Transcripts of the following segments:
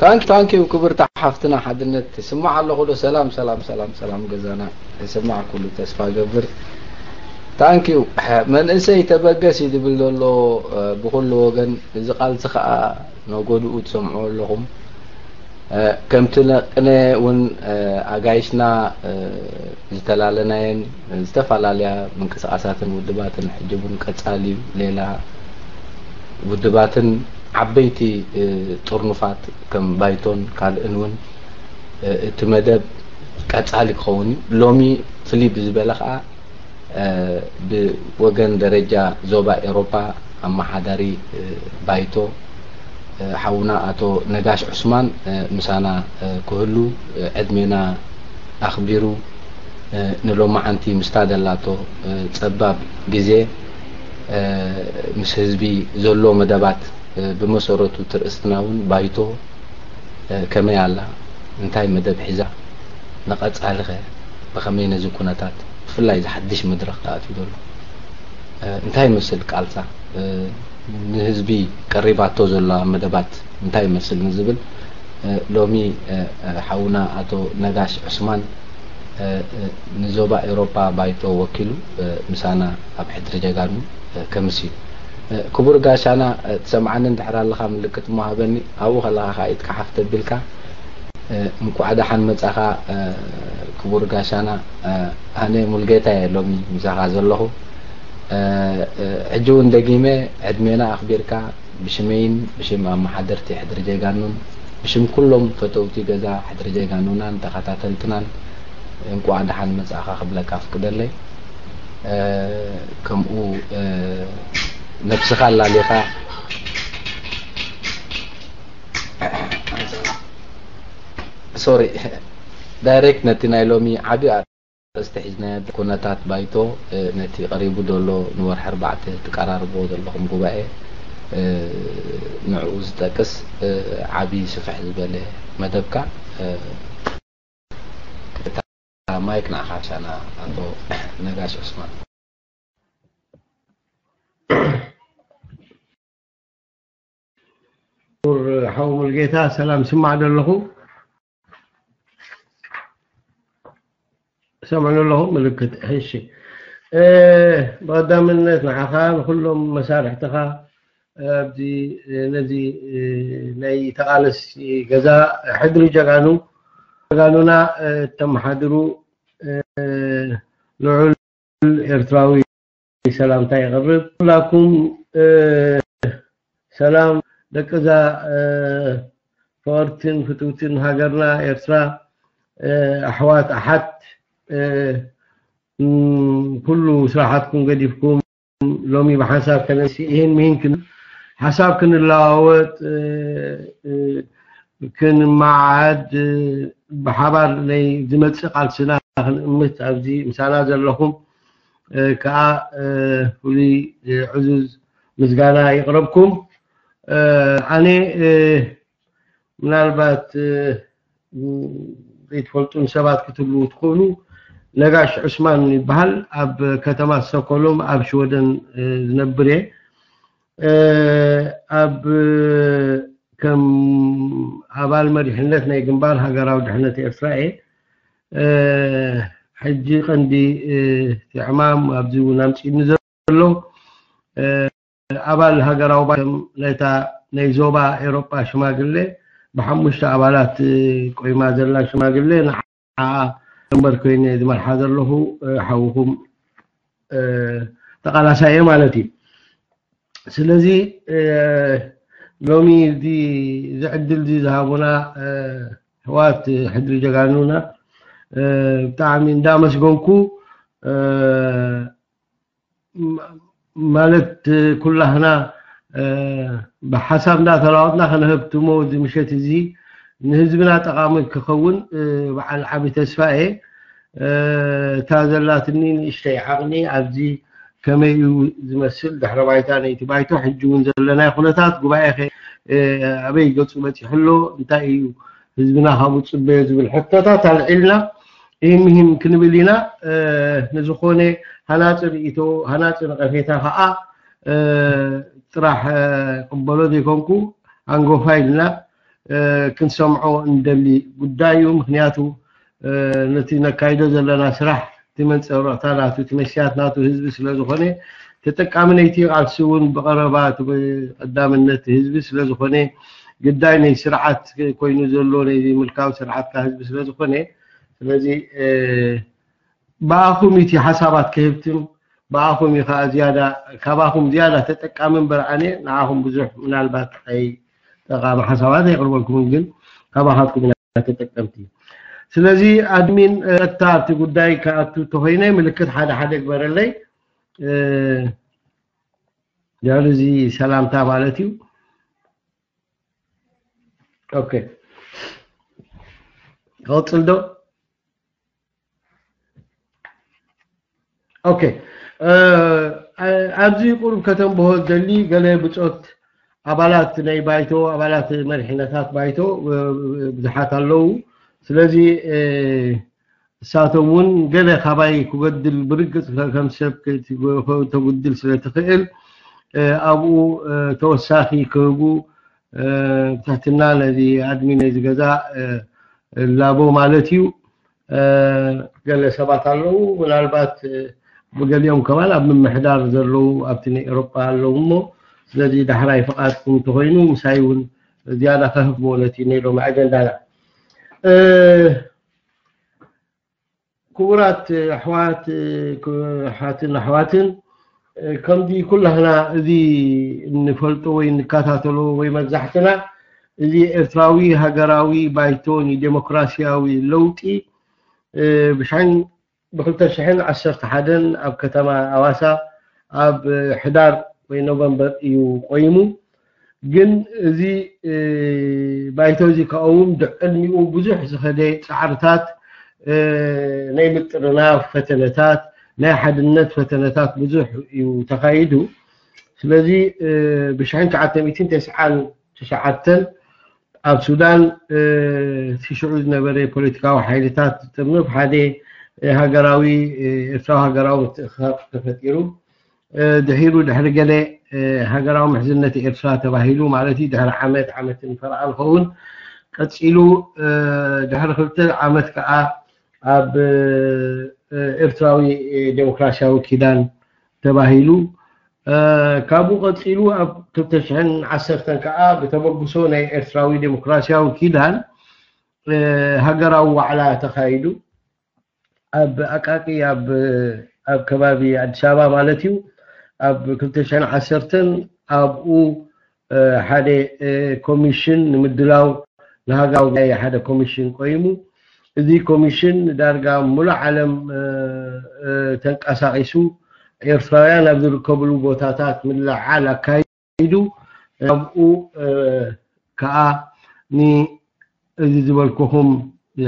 ታንክ ታንኪዩ ክብርቲ ሓፍትና ሓድነት። ትስማዕ ኣለኹ ዶ? ሰላም ሰላም ሰላም ሰላም፣ ገዛና ይስማዕ ኩሉ ተስፋ ገብር። ታንኪዩ። መንእሰይ ተበገስ እዩ ዝብል ዘሎ ብኩሉ ወገን። እዚ ቃልሲ ከዓ ነጎድኡ ትሰምዑ ኣለኹም። ከምቲ ነቅነ እውን ኣጋይሽና ዝተፈላለናየን ዝተፈላለያ ምንቅስቃሳትን ውድባትን ሕጂ እውን ቀጻሊ እዩ። ሌላ ውድባትን ዓበይቲ ጥርኑፋት ከም ባይቶን ካልእን እውን እቲ መደብ ቀጻሊ ክኸውን እዩ። ሎሚ ፍልይ ብዝበለ ከዓ ብወገን ደረጃ ዞባ ኤሮፓ ኣመሓዳሪ ባይቶ ሓውና ኣቶ ነጋሽ ዑስማን ምሳና ክህሉ ዕድሜና ኣኽቢሩ ንሎማዓንቲ ምስታ ደላቶ ጸባብ ግዜ ምስ ህዝቢ ዘሎ መደባት ብመሰረቱ ትርእስትና እውን ባይቶ ከመይ ኣላ፣ እንታይ መደብ ሒዛ፣ ንቐጻሊ ኸ ብኸመይ ነዚ ኩነታት ብፍላይ እዚ ሓድሽ መድረኽ ተኣትዩ ዘሎ እንታይ ይመስል ቃልሳ፣ ንህዝቢ ቀሪባቶ ዘላ መደባት እንታይ ይመስል ንዝብል ሎሚ ሓውና ኣቶ ነጋሽ ዑስማን ንዞባ ኤሮፓ ባይቶ ወኪሉ ምሳና ኣብ ሕድሪ ጀጋኑ ከምስ እዩ። ክቡር ጋሻና ትሰምዓኒ እንድሕር ኣለኻ ምልክት እሞ ሃበኒ። ኣብኡ ከለኻ ከዓ ኢድካ ሓፍ ተቢልካ እንኳዕ ደሓን መጻኻ ክቡር ጋሻና። ኣነ ሙልጌታ እየ ሎሚ ምሳኻ ዘለኹ። ሕጂ እውን ደጊመ ዕድሜና ኣኽቢርካ ብሽመይን ብሽም ኣመሓደርቲ ሕድሪ ጀጋኑን ብሽም ኩሎም ፈተውቲ ገዛ ሕድሪ ጀጋኑናን ተኸታተልትናን እንኳዕ ደሓን መጻእኻ ክብለካ ኣፍቅደለይ። ከምኡ ነብስኻ ኣላሊኻ ሶሪ ዳይሬክት ነቲ ናይ ሎሚ ዓቢ ኣርእስቲ ሒዝናዮ ኩነታት ባይቶ ነቲ ቀሪቡ ዘሎ ንወርሒ ኣርባዕተ ትቀራርብዎ ዘለኹም ጉባኤ ንዕኡ ዝጠቅስ ዓቢ ስፍሕ ዝበለ መደብካ እታ ማይክ ንዓኻ ሻና ኣቶ ነጋሽ ዑስማን። ክቡር ሓው ሙልጌታ ሰላም ስማዕ ዶ ኣለኹ? ሰምዑ ኣለኹ ምልክት። እሺ፣ ብቐዳምነት ንዓኻ ንኩሎም መሳርሕትኻ ኣብዚ ነዚ ናይ ተቓለሲ ገዛ ሕድሪ ጀጋኑ ጀጋኑና እተመሓድሩ ልዑል ኤርትራዊ ሰላምታ የቕርብ። ኩላኩም ሰላም ደቅዛ ፍቕርትን ፍትውትን ሃገርና ኤርትራ ኣሕዋት ኣሓት ኩሉ ስራሓትኩም ገዲፍኩም ሎሚ ብሓንሳብ ከነሲ ይህን ምሂን ክን ሓሳብ ክንለዋወጥ ክንመዓድ ብሓባር ናይ ዝመፅእ ቃልስና ክንእምት ኣብዚ ምሳና ዘለኹም ከዓ ፍሉይ ዕዙዝ ምስጋና ይቕረብኩም። ኣነ ምናልባት ዘይትፈልጡን ሰባት ክትህልዉ ትኽእሉ፣ ነጋሽ ዑስማን ይበሃል። ኣብ ከተማ ስቶኮሎም ኣብ ሽወደን ዝነብር እየ። ኣብ ከም ኣባል መሪሕነት ናይ ግንባር ሃገራዊ ድሕነት ኤርትራ እየ። ሕጂ ቀንዲ እቲ ዕማም ኣብዚ እውን ኣምፂእኒ ዘሎ ኣባል ሃገራዊ ባይቶ ነታ ናይ ዞባ ኤሮጳ ሽማግሌ ብሓሙሽተ ኣባላት ቆይማ ዘላ ሽማግሌ ንዓ መንበር ኮይነ ዝመርሓ ዘለኹ ሓውኹም ተቓላሳይ እየ ማለት እዩ። ስለዚ ሎሚ እዚ ዕድል እዚ ዝሃቡና ኣሕዋት ሕድሪ ጀጋኑና ብጣዕሚ እንዳመስገንኩ ማለት ኩላህና ብሓሳብ እንዳተለዋወጥና ከነህብትሞ እዚ ምሸት እዚ ንህዝብና ጠቓሚ ክኸውን በዓል ዓቢ ተስፋ እየ። እታ ዘላትኒ ንእሽተይ ዓቕኒ ኣብዚ ከመይ እዩ ዝመስል ድሕረ ባይታ ናይቲ ባይቶ ሕጂ እውን ዘለናዮ ኩነታት ጉባኤ ኣበይ ገፁ በፂሑ ኣሎ እንታይ እዩ ህዝብና ካብኡ ዝፅበዮ ዝብል ሕቶታት ኣልዒልና ይህም ይህም ክንብል ኢና። ንዝኾነ ሃናፂ ርእይቶ ሃናፂ ነቐፌታ ከዓ ጥራሕ ቅበሎ ዘይኮንኩ ኣንጎፋ ኢልና ክንሰምዖ እንደሊ ጉዳይ እዩ። ምክንያቱ ነቲ ነካይዶ ዘለና ስራሕ እቲ መንፀብረቕታ ናቱ እቲ መስትያት ናቱ ህዝቢ ስለዝኾነ ተጠቃሚ ነይቲ ቃልሲ እውን ብቐረባ እቲ ቀዳምነት ህዝቢ ስለዝኾነ ግዳይ ናይ ስርዓት ኮይኑ ዘሎ ናይ ምልካዊ ስርዓት ህዝቢ ስለዝኾነ ስለዚ ብኣኹም እቲ ሓሳባት ክህብትም ብኣኹም እዩ ከዓ ዝያዳ ካባኹም ዝያዳ ተጠቃሚ እምበር ኣነ ንዓኹም ብዙሕ ምናልባት ኣይ ጠቃሚ ሓሳባት ኣይቅርበልኩምን ግን ካባኻትኩም ኢና ተጠቀምቲ ስለዚ ኣድሚን ቀጥታ ኣብቲ ጉዳይ ክኣቱ ተኮይነ ምልክት ሓደ ሓደ ግበረለይ ድሕሪ እዚ ሰላምታ ማለት እዩ ኦኬ ክቕፅል ዶ ኦኬ ኣብዚ ቁሩብ ከተንብሆ ደሊ ገለ ብፆት ኣባላት ናይ ባይቶ ኣባላት መሪሕነታት ባይቶ ብዙሓት ኣለዉ ስለዚ እሳቶም እውን ገለ ካባይ ክጎድል ብርግፅ ከም ሰብ ተጉድል ስለ ትኽእል ኣብኡ ተወሳኺ ክህቡ ብትሕትና ነዚ ኣድሚን እዚ ገዛ ላቦ ማለት እዩ ገለ ሰባት ኣለዉ ምናልባት ብገሊኦም ከማን ኣብ ምምሕዳር ዘለዉ ኣብቲ ናይ ኤሮጳ ኣለዉ እሞ ስለዚ ዳሕራይ ፍቓድኩም እንተኮይኑ ምሳይ እውን ዝያዳ ከህፍሞ ነቲ ናይ ሎሚ ኣጀንዳና ክቡራት ኣሕዋት ኣሓትን ኣሕዋትን ከምዚ ኩላህና እዚ እንፈልጦ ወይ እንከታተሎ ወይ መብዛሕትና እዚ ኤርትራዊ ሃገራዊ ባይቶ ንዴሞክራሲያዊ ለውጢ ብሽሕን ብክልተ ሽሕን ዓሰርተ ሓደን ኣብ ከተማ ኣዋሳ ኣብ ሕዳር ወይ ኖቨምበር እዩ ቆይሙ ግን እዚ ባይቶ እዚ ከቐውም ድዕድሚኡ ብዙሕ ዝኸደ ፃዕርታት ናይ ምጥርናፍ ፈተነታት ናይ ሓድነት ፈተነታት ብዙሕ እዩ ተኻይዱ ስለዚ ብሽሕን ትሽዓተ ሚእትን ተስዓን ትሽዓተን ኣብ ሱዳን እቲ ሽዑ ዝነበረ ፖለቲካዊ ሓይልታት ዝጥርንፍ ሓደ ሃገራዊ ኤርትራዊ ሃገራዊ ምትእኽኻብ ተፈጢሩ ድሒሩ ድሕሪ ገለ ሃገራዊ ምሕዝነት ኤርትራ ተባሂሉ ማለት እዩ ድሕሪ ዓመት ዓመትን ፈረቓ ዝኸውን ቀፂሉ ድሕሪ ክልተ ዓመት ከዓ ኣብ ኤርትራዊ ዴሞክራሲያዊ ኪዳን ተባሂሉ ካብኡ ቀፂሉ ኣብ ክልተ ሽሕን ዓሰርተን ከዓ ብተበግሶ ናይ ኤርትራዊ ዴሞክራሲያዊ ኪዳን ሃገራዊ ዋዕላ ተኻይዱ ኣብ ኣቃቂ ኣብ ኣብ ከባቢ ኣዲስ ኣበባ ማለት እዩ ኣብ ክልተ ሽሕን ዓሰርተን ኣብኡ ሓደ ኮሚሽን ንምድላው ንሃገራዊ ጉባኤ ሓደ ኮሚሽን ቆይሙ እዚ ኮሚሽን ዳርጋ ሙሉእ ዓለም ተንቀሳቒሱ ኤርትራውያን ኣብ ዝርከብሉ ቦታታት ምልዓል ኣካይዱ ኣብኡ ከዓ እዚ ዝበልኩኹም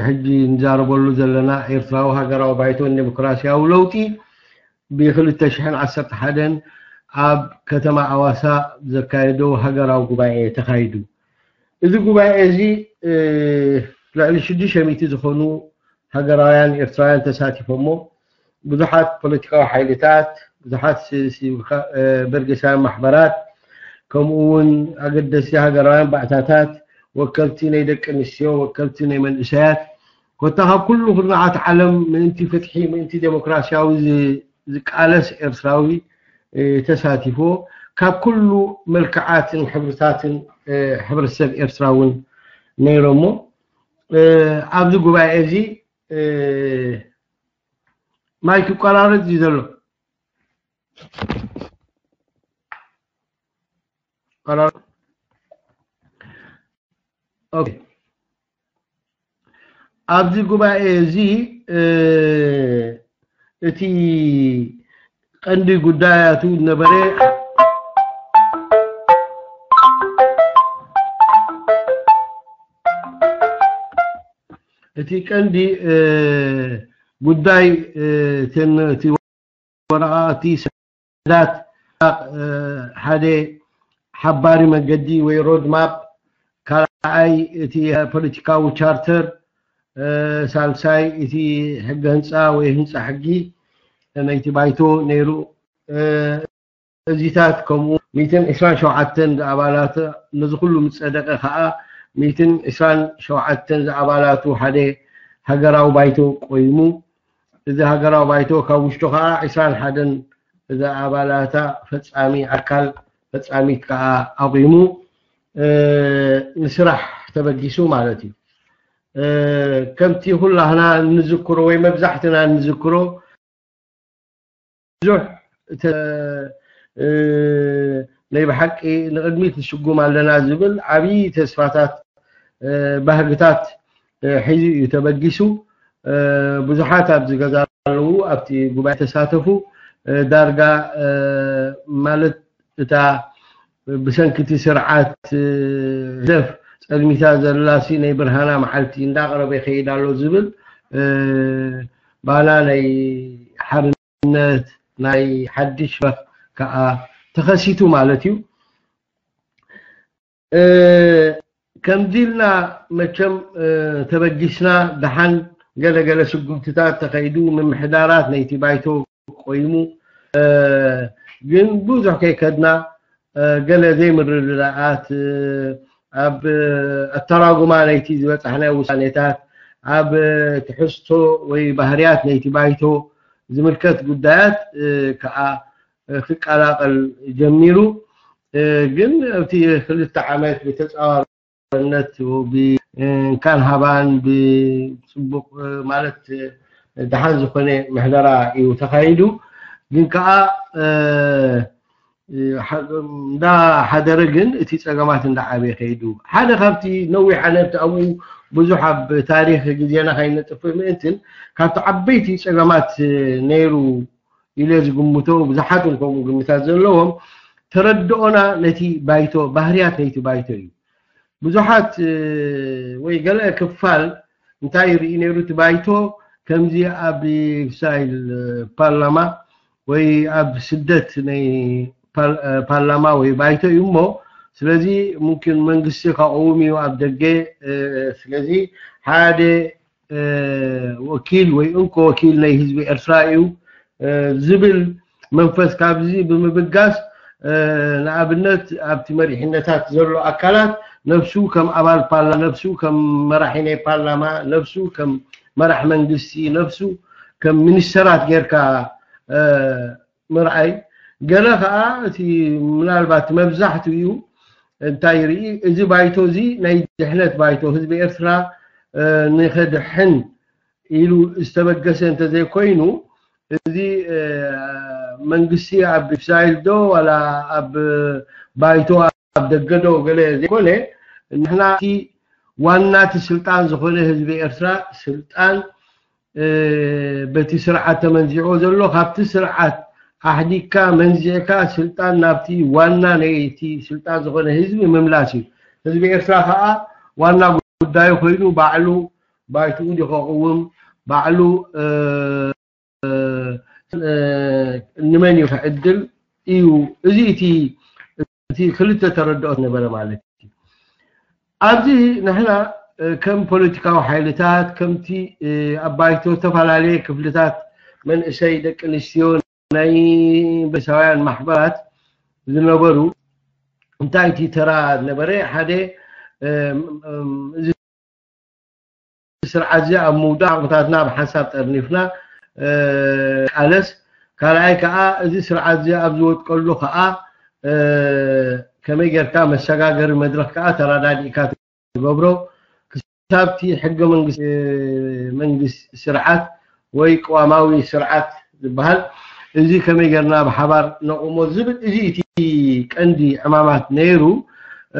ሕጂ ንዛረበሉ ዘለና ኤርትራዊ ሃገራዊ ባይቶን ዴሞክራሲያዊ ለውጢ ብ ክልተ ሽሕን ዓሰርተ ሓደን ኣብ ከተማ ኣዋሳ ዘካየዶ ሃገራዊ ጉባኤ ተኻይዱ። እዚ ጉባኤ እዚ ልዕሊ ሽዱሽተ ሚእቲ ዝኾኑ ሃገራውያን ኤርትራውያን ተሳቲፎሞ ብዙሓት ፖለቲካዊ ሓይልታት፣ ብዙሓት በርጌሳውያን ማሕበራት፣ ከምኡ እውን ኣገደስቲ ሃገራውያን ባእታታት፣ ወከልቲ ናይ ደቂ ኣንስትዮ፣ ወከልቲ ናይ መንእሰያት፣ ኮታ ካብ ኩሉ ኩርናዓት ዓለም ምእንቲ ፍትሒ፣ ምእንቲ ዴሞክራሲያዊ ዝቃለስ ኤርትራዊ ተሳቲፎ፣ ካብ ኩሉ መልክዓትን ሕብርታትን ሕብረተሰብ ኤርትራ እውን ነይሮሞ። ኣብዚ ጉባኤ እዚ ማይክ ይቆራረጽ እዩ ዘሎ። ቆራረጽ። ኦኬ። ኣብዚ ጉባኤ እዚ እቲ ቀንዲ ጉዳያቱ ነበረ እቲ ቀንዲ ጉዳይ እቲ ወረቓቕቲ ሰነዳት ሓደ ሓባሪ መገዲ ወይ ሮድማፕ ካልኣይ እቲ ፖለቲካዊ ቻርተር ሳልሳይ እቲ ሕገ ህንፃ ወይ ህንፃ ሕጊ ናይቲ ባይቶ ነይሩ እዚታት ከምኡ ሚእትን ዕስራን ሸውዓተን ኣባላት ነዚ ኩሉ ምስ ጸደቀ ከኣ ሚእትን ዕስራን ሸውዓተን ዝኣባላቱ ሓደ ሃገራዊ ባይቶ ቆይሙ። እዚ ሃገራዊ ባይቶ ካብ ውሽጡ ከዓ ዕስራን ሓደን ዝኣባላታ ፈጻሚ ኣካል፣ ፈጻሚት ከዓ ኣቑሙ፣ እ፣ ንስራሕ ተበጊሱ ማለት እዩ። እ፣ ከምቲ ኩላህና እንዝክሮ ወይ መብዛሕትና እንዝክሮ ብዙሕ እተ-፣ እ፣ ናይ ብሓቂ ንቕድሚት ንስጉም ኣለና ዝብል ዓብዪ ተስፋታት፣ እ፣ ባህግታት፣ እ፣ ሒዙ እዩ ተበጊሱ። እ፣ ብዙሓት ኣብዚ ገዛ ኣለዉ፣ ኣብቲ ጉባኤ ተሳተፉ። እ፣ ዳርጋ፣ እ፣ ማለት እታ ብሰንኪ እቲ ስርዓት፣ እ፣ ህግደፍ ጸልሚታ ዘላሲ ናይ ብርሃና መዓልቲ እንዳቐረበ ይኸይድ ኣሎ ዝብል፣ እ፣ ባና ናይ ሓርነት ናይ ሓድሽ መድረኽ ከኣ ተኸሲቱ ማለት እዩ። እ፣ ከምዚ ኢልና መቸም፣ እ፣ ተበጊስና ደሓን ገለ ገለ ስጉምትታት ተኸይዱ ምምሕዳራት ናይቲ ባይቶ ቆይሙ፣ እ፣ ግን ብዙሕ ከይከድና፣ እ፣ ገለ ዘይምርድዳኣት፣ እ፣ ኣብ ኣተራጉማ ናይቲ ዝበጻሕናዮ ውሳኔታት፣ ኣብ ትሕዝቶ ወይ ባህርያት ናይቲ ባይቶ ዝምልከት ጉዳያት፣ እ፣ ከኣ፣ እ፣ ክቀላቐል ጀሚሩ። እ፣ ግን ኣብቲ ክልተ ዓመት ብተጻዋርነት፣ ብእንካን ሃባን፣ ብጽቡቕ፣ እ፣ ማለት፣ እ፣ ደሓን ዝኾነ ምሕደራ እዩ ተኻይዱ። ግን ከኣ፣ እ፣ እ፣ ሓ-፣ እንዳሓደረ ግን እቲ ጸገማት እንዳዓበየ ከይዱ። ሓደ ካብቲ ነዊሕ ዓመት ኣብኡ ብዙሕ ኣብ ታሪኽ ግዜና ከይነጥፍእ ምእንትን ካብቲ ዓበይቲ ጸገማት፣ እ፣ ነይሩ ኢለ ዝግምቶ፣ ብዙሓት እውን ከምኡ ግምታት ዘለዎም፣ ተረድኦና ነቲ ባይቶ፣ ባህርያት ናይቲ ባይቶ እዩ። ብዙሓት፣ እ፣ ወይ ገለ ክፋል እንታይ ይርኢ ነይሩ እቲ ባይቶ፣ ከምዚ ኣብ ሳይል ፓርላማ ወይ ኣብ ስደት ናይ ፓር-፣ እ፣ ፓርላማ ወይ ባይቶ እዩ እሞ፣ ስለዚ ሙምኪን መንግስቲ ከቕውም እዩ ኣብ ደገ፣ እ፣ ስለዚ ሓደ፣ እ፣ ወኪል ወይ እንኮ ወኪል ናይ ህዝቢ ኤርትራ እዩ፣ እ፣ ዝብል መንፈስ ካብዚ ብምብጋስ፣ እ፣ ንኣብነት ኣብቲ መሪሕነታት ዘሎ ኣካላት ነፍሱ ከም ኣባል ፓርላ-፣ ነፍሱ ከም መራሒ ናይ ፓርላማ፣ ነፍሱ ከም መራሕ መንግስቲ፣ ነፍሱ ከም ሚኒስተራት ጌርካ፣ እ፣ ምርኣይ። ገለ ኸኣ እቲ ምናልባት መብዛሕትኡ እንታይ ይርኢ፣ እዚ ባይቶ እዚ ናይ ድሕነት ባይቶ ህዝቢ ኤርትራ፣ እ፣ ንኸድሕን ኢሉ ዝተበገሰ እንተዘይኮይኑ፣ እዚ፣ እ፣ መንግስቲ ኣብ ኤክሳይል ዶ ዋላ ኣብ ባይቶ ኣብ ደገ ዶ ገለ ዘይኮነ፣ ንሕና እቲ ዋና እቲ ስልጣን ዝኾነ ህዝቢ ኤርትራ ስልጣን፣ እ፣ በቲ ስርዓት ተመንዚዕዎ ዘሎ፣ ካብቲ ስርዓት ኣሕዲግካ መንዚዕካ ስልጣን ናብቲ ዋና ናይቲ ስልጣን ዝኾነ ህዝቢ ምምላስ እዩ። ህዝቢ ኤርትራ ከኣ ዋና ጉዳዩ ኮይኑ ባዕሉ ባይትኡ ድዩ ከቕውም፣ ባዕሉ፣ እ፣ እ፣ ንመን እዩ ክዕድል እዩ። እዚ እቲ፣ እቲ ክልተ ተረድኦት ነበረ ማለት እዩ። ኣብዚ ንሕና፣ እ፣ ከም ፖለቲካዊ ሓይልታት፣ ከምቲ፣ እ፣ ኣብ ባይቶ ዝተፈላለየ ክፍልታት መንእሰይ፣ ደቂ ኣንስትዮ፣ ናይ በሳውያን ማሕበራት ዝነበሩ እንታይ እቲ ተራ ነበረ? ሓደ፣ እ፣ እ፣ እዚ ስርዓት እዚ ኣብ ምውዳቕ ዓቕምታትና ብሓንሳብ ጠርኒፍና፣ እ፣ ቃለስ። ካልኣይ ከኣ እዚ ስርዓት እዚ ኣብ ዝወድቀሉ ከኣ፣ እ፣ ከመይ ጌርካ መሰጋገሪ መድረኽ ከኣ ተረዳዲእካ ትገብሮ። ክሳብቲ ሕገ መንግስቲ፣ መንግስቲ ስርዓት ወይ ቅዋማዊ ስርዓት ዝበሃል፣ እዚ ከመይ ጌርና ብሓባር ነቑሞ ዝብል፣ እዚ እቲ ቀንዲ ዕማማት ነይሩ።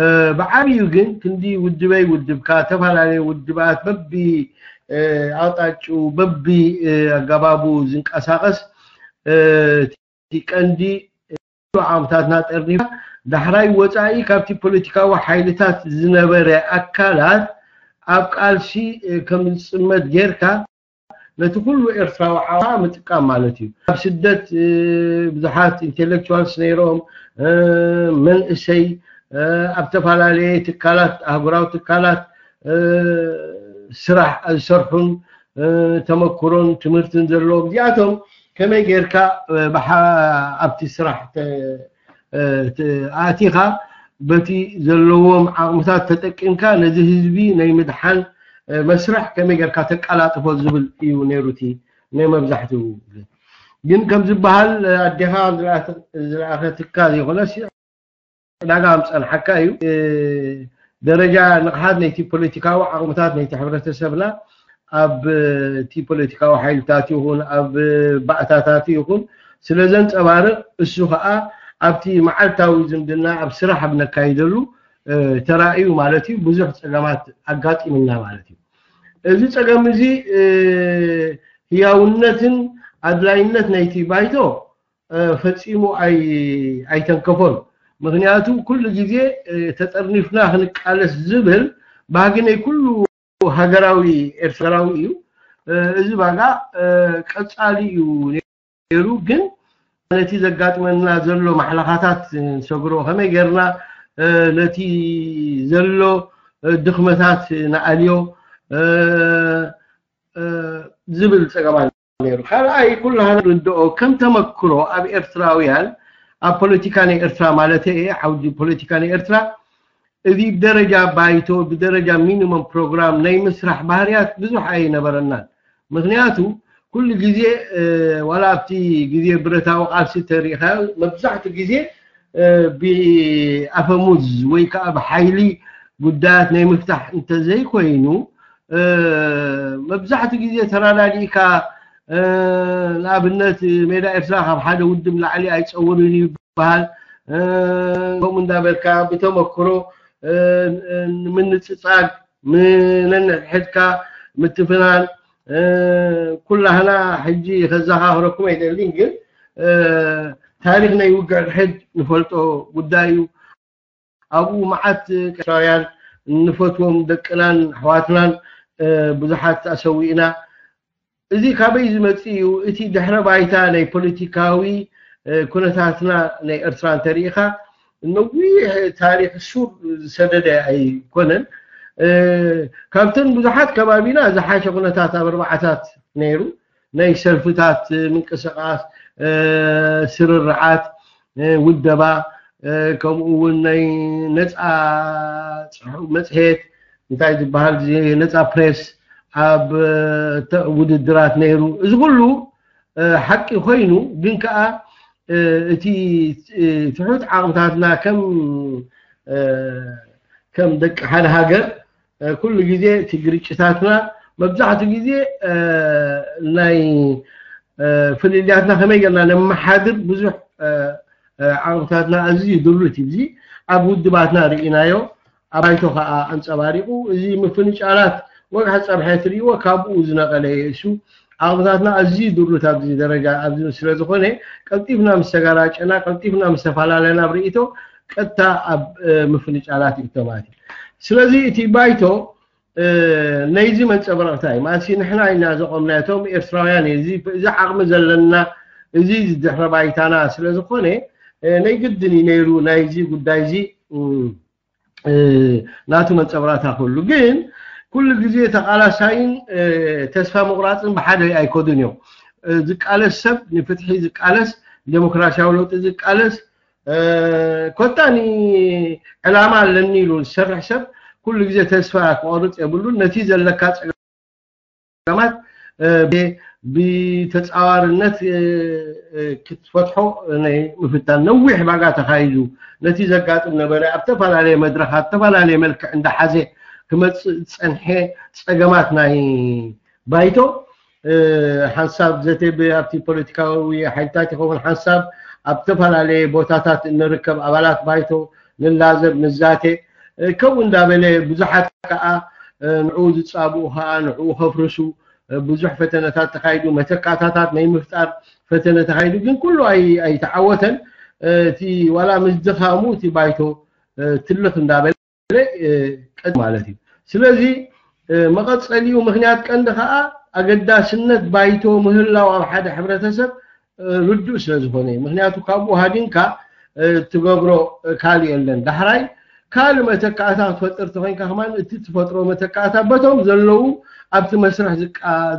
እ፣ ብዓብዩ ግን ክንዲ ውድበይ ውድብካ፣ ተፈላለየ ውድባት በቢ፣ እ፣ ኣቕጣጭኡ፣ በቢ፣ እ፣ ኣገባቡ ዝንቀሳቐስ፣ እ፣ እቲ ቀንዲ ዓቕምታትና ጠርኒፋ፣ ዳሕራይ ወጻኢ ካብቲ ፖለቲካዊ ሓይልታት ዝነበረ ኣካላት ኣብ ቃልሲ፣ እ፣ ከም ዝጽመድ ጌርካ፣ ነቲ ኩሉ ኤርትራዊ ዓቕምኻ ምጥቃም ማለት እዩ። ኣብ ስደት፣ እ፣ ብዙሓት ኢንቴሌክቹዋልስ ነይሮም፣ እ፣ መንእሰይ፣ እ፣ ኣብ ዝተፈላለየ ትካላት፣ ኣህጉራዊ ትካላት፣ እ፣ ስራሕ ዝሰርሑን፣ እ፣ ተመክሮን ትምህርትን ዘለዎም፣ እዚኣቶም ከመይ ጌርካ፣ እ፣ ብሓ-፣ ኣብቲ ስራሕ ተ-፣ እ፣ ተ-፣ ኣእቲኻ፣ በቲ ዘለዎም ዓቕምታት ተጠቂምካ ነዚ ህዝቢ ናይ ምድሓን መስርሕ ከመይ ጌርካ ተቀላጥፎ ዝብል እዩ ነይሩ እቲ ናይ መብዛሕትኡ። ግን ከም ዝበሃል ኣዴኻ ዝለኣኸትካ ዘይኮነስ ዕዳጋ ከም ጸንሓካ እዩ። ደረጃ ንቕሓት ናይቲ ፖለቲካዊ ዓቕምታት ናይቲ ሕብረተሰብና ኣብ እቲ ፖለቲካዊ ሓይልታት ይኹን ኣብ ባእታታት ይኹን ስለ ዘንጸባርቕ እሱ ኸኣ ኣብቲ መዓልታዊ ዝምድና ኣብ ስራሕ ኣብ ነካይደሉ ተራእዩ ማለት እዩ። ብዙሕ ጸገማት ኣጋጢምና ማለት እዩ። እዚ ጸገም እዚ ህያውነትን ኣድላይነት ናይቲ ባይቶ ፈጺሙ ኣይተንከፎን። ምክንያቱ ኩሉ ግዜ ተጠርኒፍና ክንቃለስ ዝብል ባህጊ ናይ ኩሉ ሃገራዊ ኤርትራዊ እዩ። እዚ ባጋ ቀጻሊ እዩ ነይሩ። ግን ነቲ ዘጋጥመና ዘሎ ማሕለኻታት ንሰግሮ ከመይ ጌርና ነቲ ዘሎ ድኽመታት ንኣልዮ ዝብል ጸገማ ነይሩ። ካልኣይ ኩላህና ንርድኦ ከም ተመክሮ ኣብ ኤርትራውያን ኣብ ፖለቲካ ናይ ኤርትራ ማለት እየ ዓውዲ ፖለቲካ ናይ ኤርትራ እዚ ብደረጃ ባይቶ ብደረጃ ሚኒመም ፕሮግራም ናይ ምስራሕ ባህርያት ብዙሕ ኣይነበረናን። ምክንያቱ ኩሉ ግዜ ዋላ ኣብቲ ግዜ ብረታዊ ቃልሲ ተሪኢኻ መብዛሕቱ ግዜ ብኣፈሙዝ ወይ ከዓ ብሓይሊ ጉዳያት ናይ ምፍታሕ እንተዘይኮይኑ መብዛሕቱ ግዜ ተራዳዲእካ ንኣብነት ሜዳ ኤርትራ ካብ ሓደ ውድብ ላዕሊ ኣይፀውርን እዩ ይበሃል። ከምኡ እንዳበልካ ብተመክሮ ምንፅፃግ ምንንሕድካ ምትፍናን ኩላህና ሕጂ ከዘኻኽረኩም ኣይደልን፣ ግን ታሪኽ ናይ ውግዕ ሕድ ንፈልጦ ጉዳይ እዩ። ኣብኡ መዓት ኤርትራውያን ንፈትዎም ደቅናን ኣሕዋትናን ብዙሓት ኣሰዊእና። እዚ ካበይ ዝመጽእ እዩ? እቲ ድሕረ ባይታ ናይ ፖለቲካዊ ኩነታትና ናይ ኤርትራ እንተሪኢኻ ነዊሕ ታሪኽ ሱር ዝሰደደ ኣይኮነን። ካብተን ብዙሓት ከባቢና ዝሓሸ ኩነታት ኣብ ኣርባዓታት ነይሩ። ናይ ሰልፍታት ምንቅስቃስ፣ ስርርዓት፣ ውደባ፣ ከምኡ እውን ናይ ነፃ መፅሄት እንታይ ዝበሃል ነፃ ፕሬስ ኣብ ውድድራት ነይሩ። እዚ ኩሉ ሓቂ ኮይኑ ግን ከዓ እቲ ትሑት ዓቕምታትና ከም ከም ደቂ ሓደ ሃገር ኩሉ ግዜ እቲ ግርጭታትና መብዛሕትኡ ግዜ ናይ ፍልልያትና ከመይ ጌርና ነመሓድር ብዙሕ ዓቕምታትና ኣዝዩ ድሩት እዩ። እዚ ኣብ ውድባትና ርኢናዮ፣ ኣብ ባይቶ ከዓ ኣንፀባሪቑ። እዚ ምፍንጫላት ወግሐ ፀብሐ ትርእይዎ ካብኡ ዝነቐለ እዩ። እሱ ዓቕምታትና ኣዝዩ ድሩት ኣብዚ ደረጃ ኣብዚ ስለ ዝኾነ ቀልጢፍና ምስ ተጋራጨና ቀልጢፍና ምስ ተፈላለና ኣብ ርእይቶ ቀጥታ ኣብ ምፍንጫላት ይእቶ ማለት እዩ። ስለዚ እቲ ባይቶ ነይዚ መንፀባረቕታ እዩ ማለት ንሕና ኢና ዘቆምና እቶም ኤርትራውያን እዚ ዓቕሚ ዘለና እዚ ድሕረ ባይታና ስለ ዝኾነ ናይ ግድን እዩ ነይሩ ናይዚ ጉዳይ እዚ ናቱ መንፀብራታ ክህሉ ግን ኩሉ ግዜ ተቃላሳይን ተስፋ ምቁራፅን ብሓደ ኣይኮዱን እዮም። ዝቃለስ ሰብ ንፍትሒ ዝቃለስ ዴሞክራሲያዊ ለውጢ ዝቃለስ ኮታ ዕላማ ኣለኒ ኢሉ ዝሰርሕ ሰብ ኩሉ ግዜ ተስፋ ክቆርፅ የብሉን። ነቲ ዘለካ ፀገማት ብተፃዋርነት ክትፈትሖ ናይ ምፍታን ነዊሕ ባጋ ተካይዱ ነቲ ዘጋጥም ነበረ ኣብ ዝተፈላለየ መድረካት ዝተፈላለየ መልክዕ እንዳሓዘ ክመፅእ ዝፀንሐ ፀገማት ናይ ባይቶ ሓንሳብ ዘተ ኣብቲ ፖለቲካዊ ሓይልታት ይኸውን ሓንሳብ ኣብ ዝተፈላለየ ቦታታት እንርከብ ኣባላት ባይቶ ንላዘብ ንዛተ ከምኡ እንዳበለ ብዙሓት ከዓ ንዕኡ ዝፃብኡ ከዓ ንዕኡ ከፍርሱ ብዙሕ ፈተነታት ተካይዱ መተካእታታት ናይ ምፍጣር ፈተነ ተካይዱ ግን ኩሉ ኣይተዓወተን። እቲ ዋላ ምስ ድኻሙ እቲ ባይቶ ትልኽ እንዳበለ ቀጥ ማለት እዩ። ስለዚ መቐፀሊኡ ምክንያት ቀንዲ ከዓ ኣገዳስነት ባይቶ ምህላው ኣብ ሓደ ሕብረተሰብ ርዱእ ስለ ዝኾነ እዩ። ምክንያቱ ካብኡ ሃዲንካ ትገብሮ ካልእ የለን። ዳሕራይ ካልእ መተካእታ ክትፈጥር ተኮይንካ ከማን እቲ ትፈጥሮ መተካእታ በቶም ዘለዉ ኣብቲ መስርሕ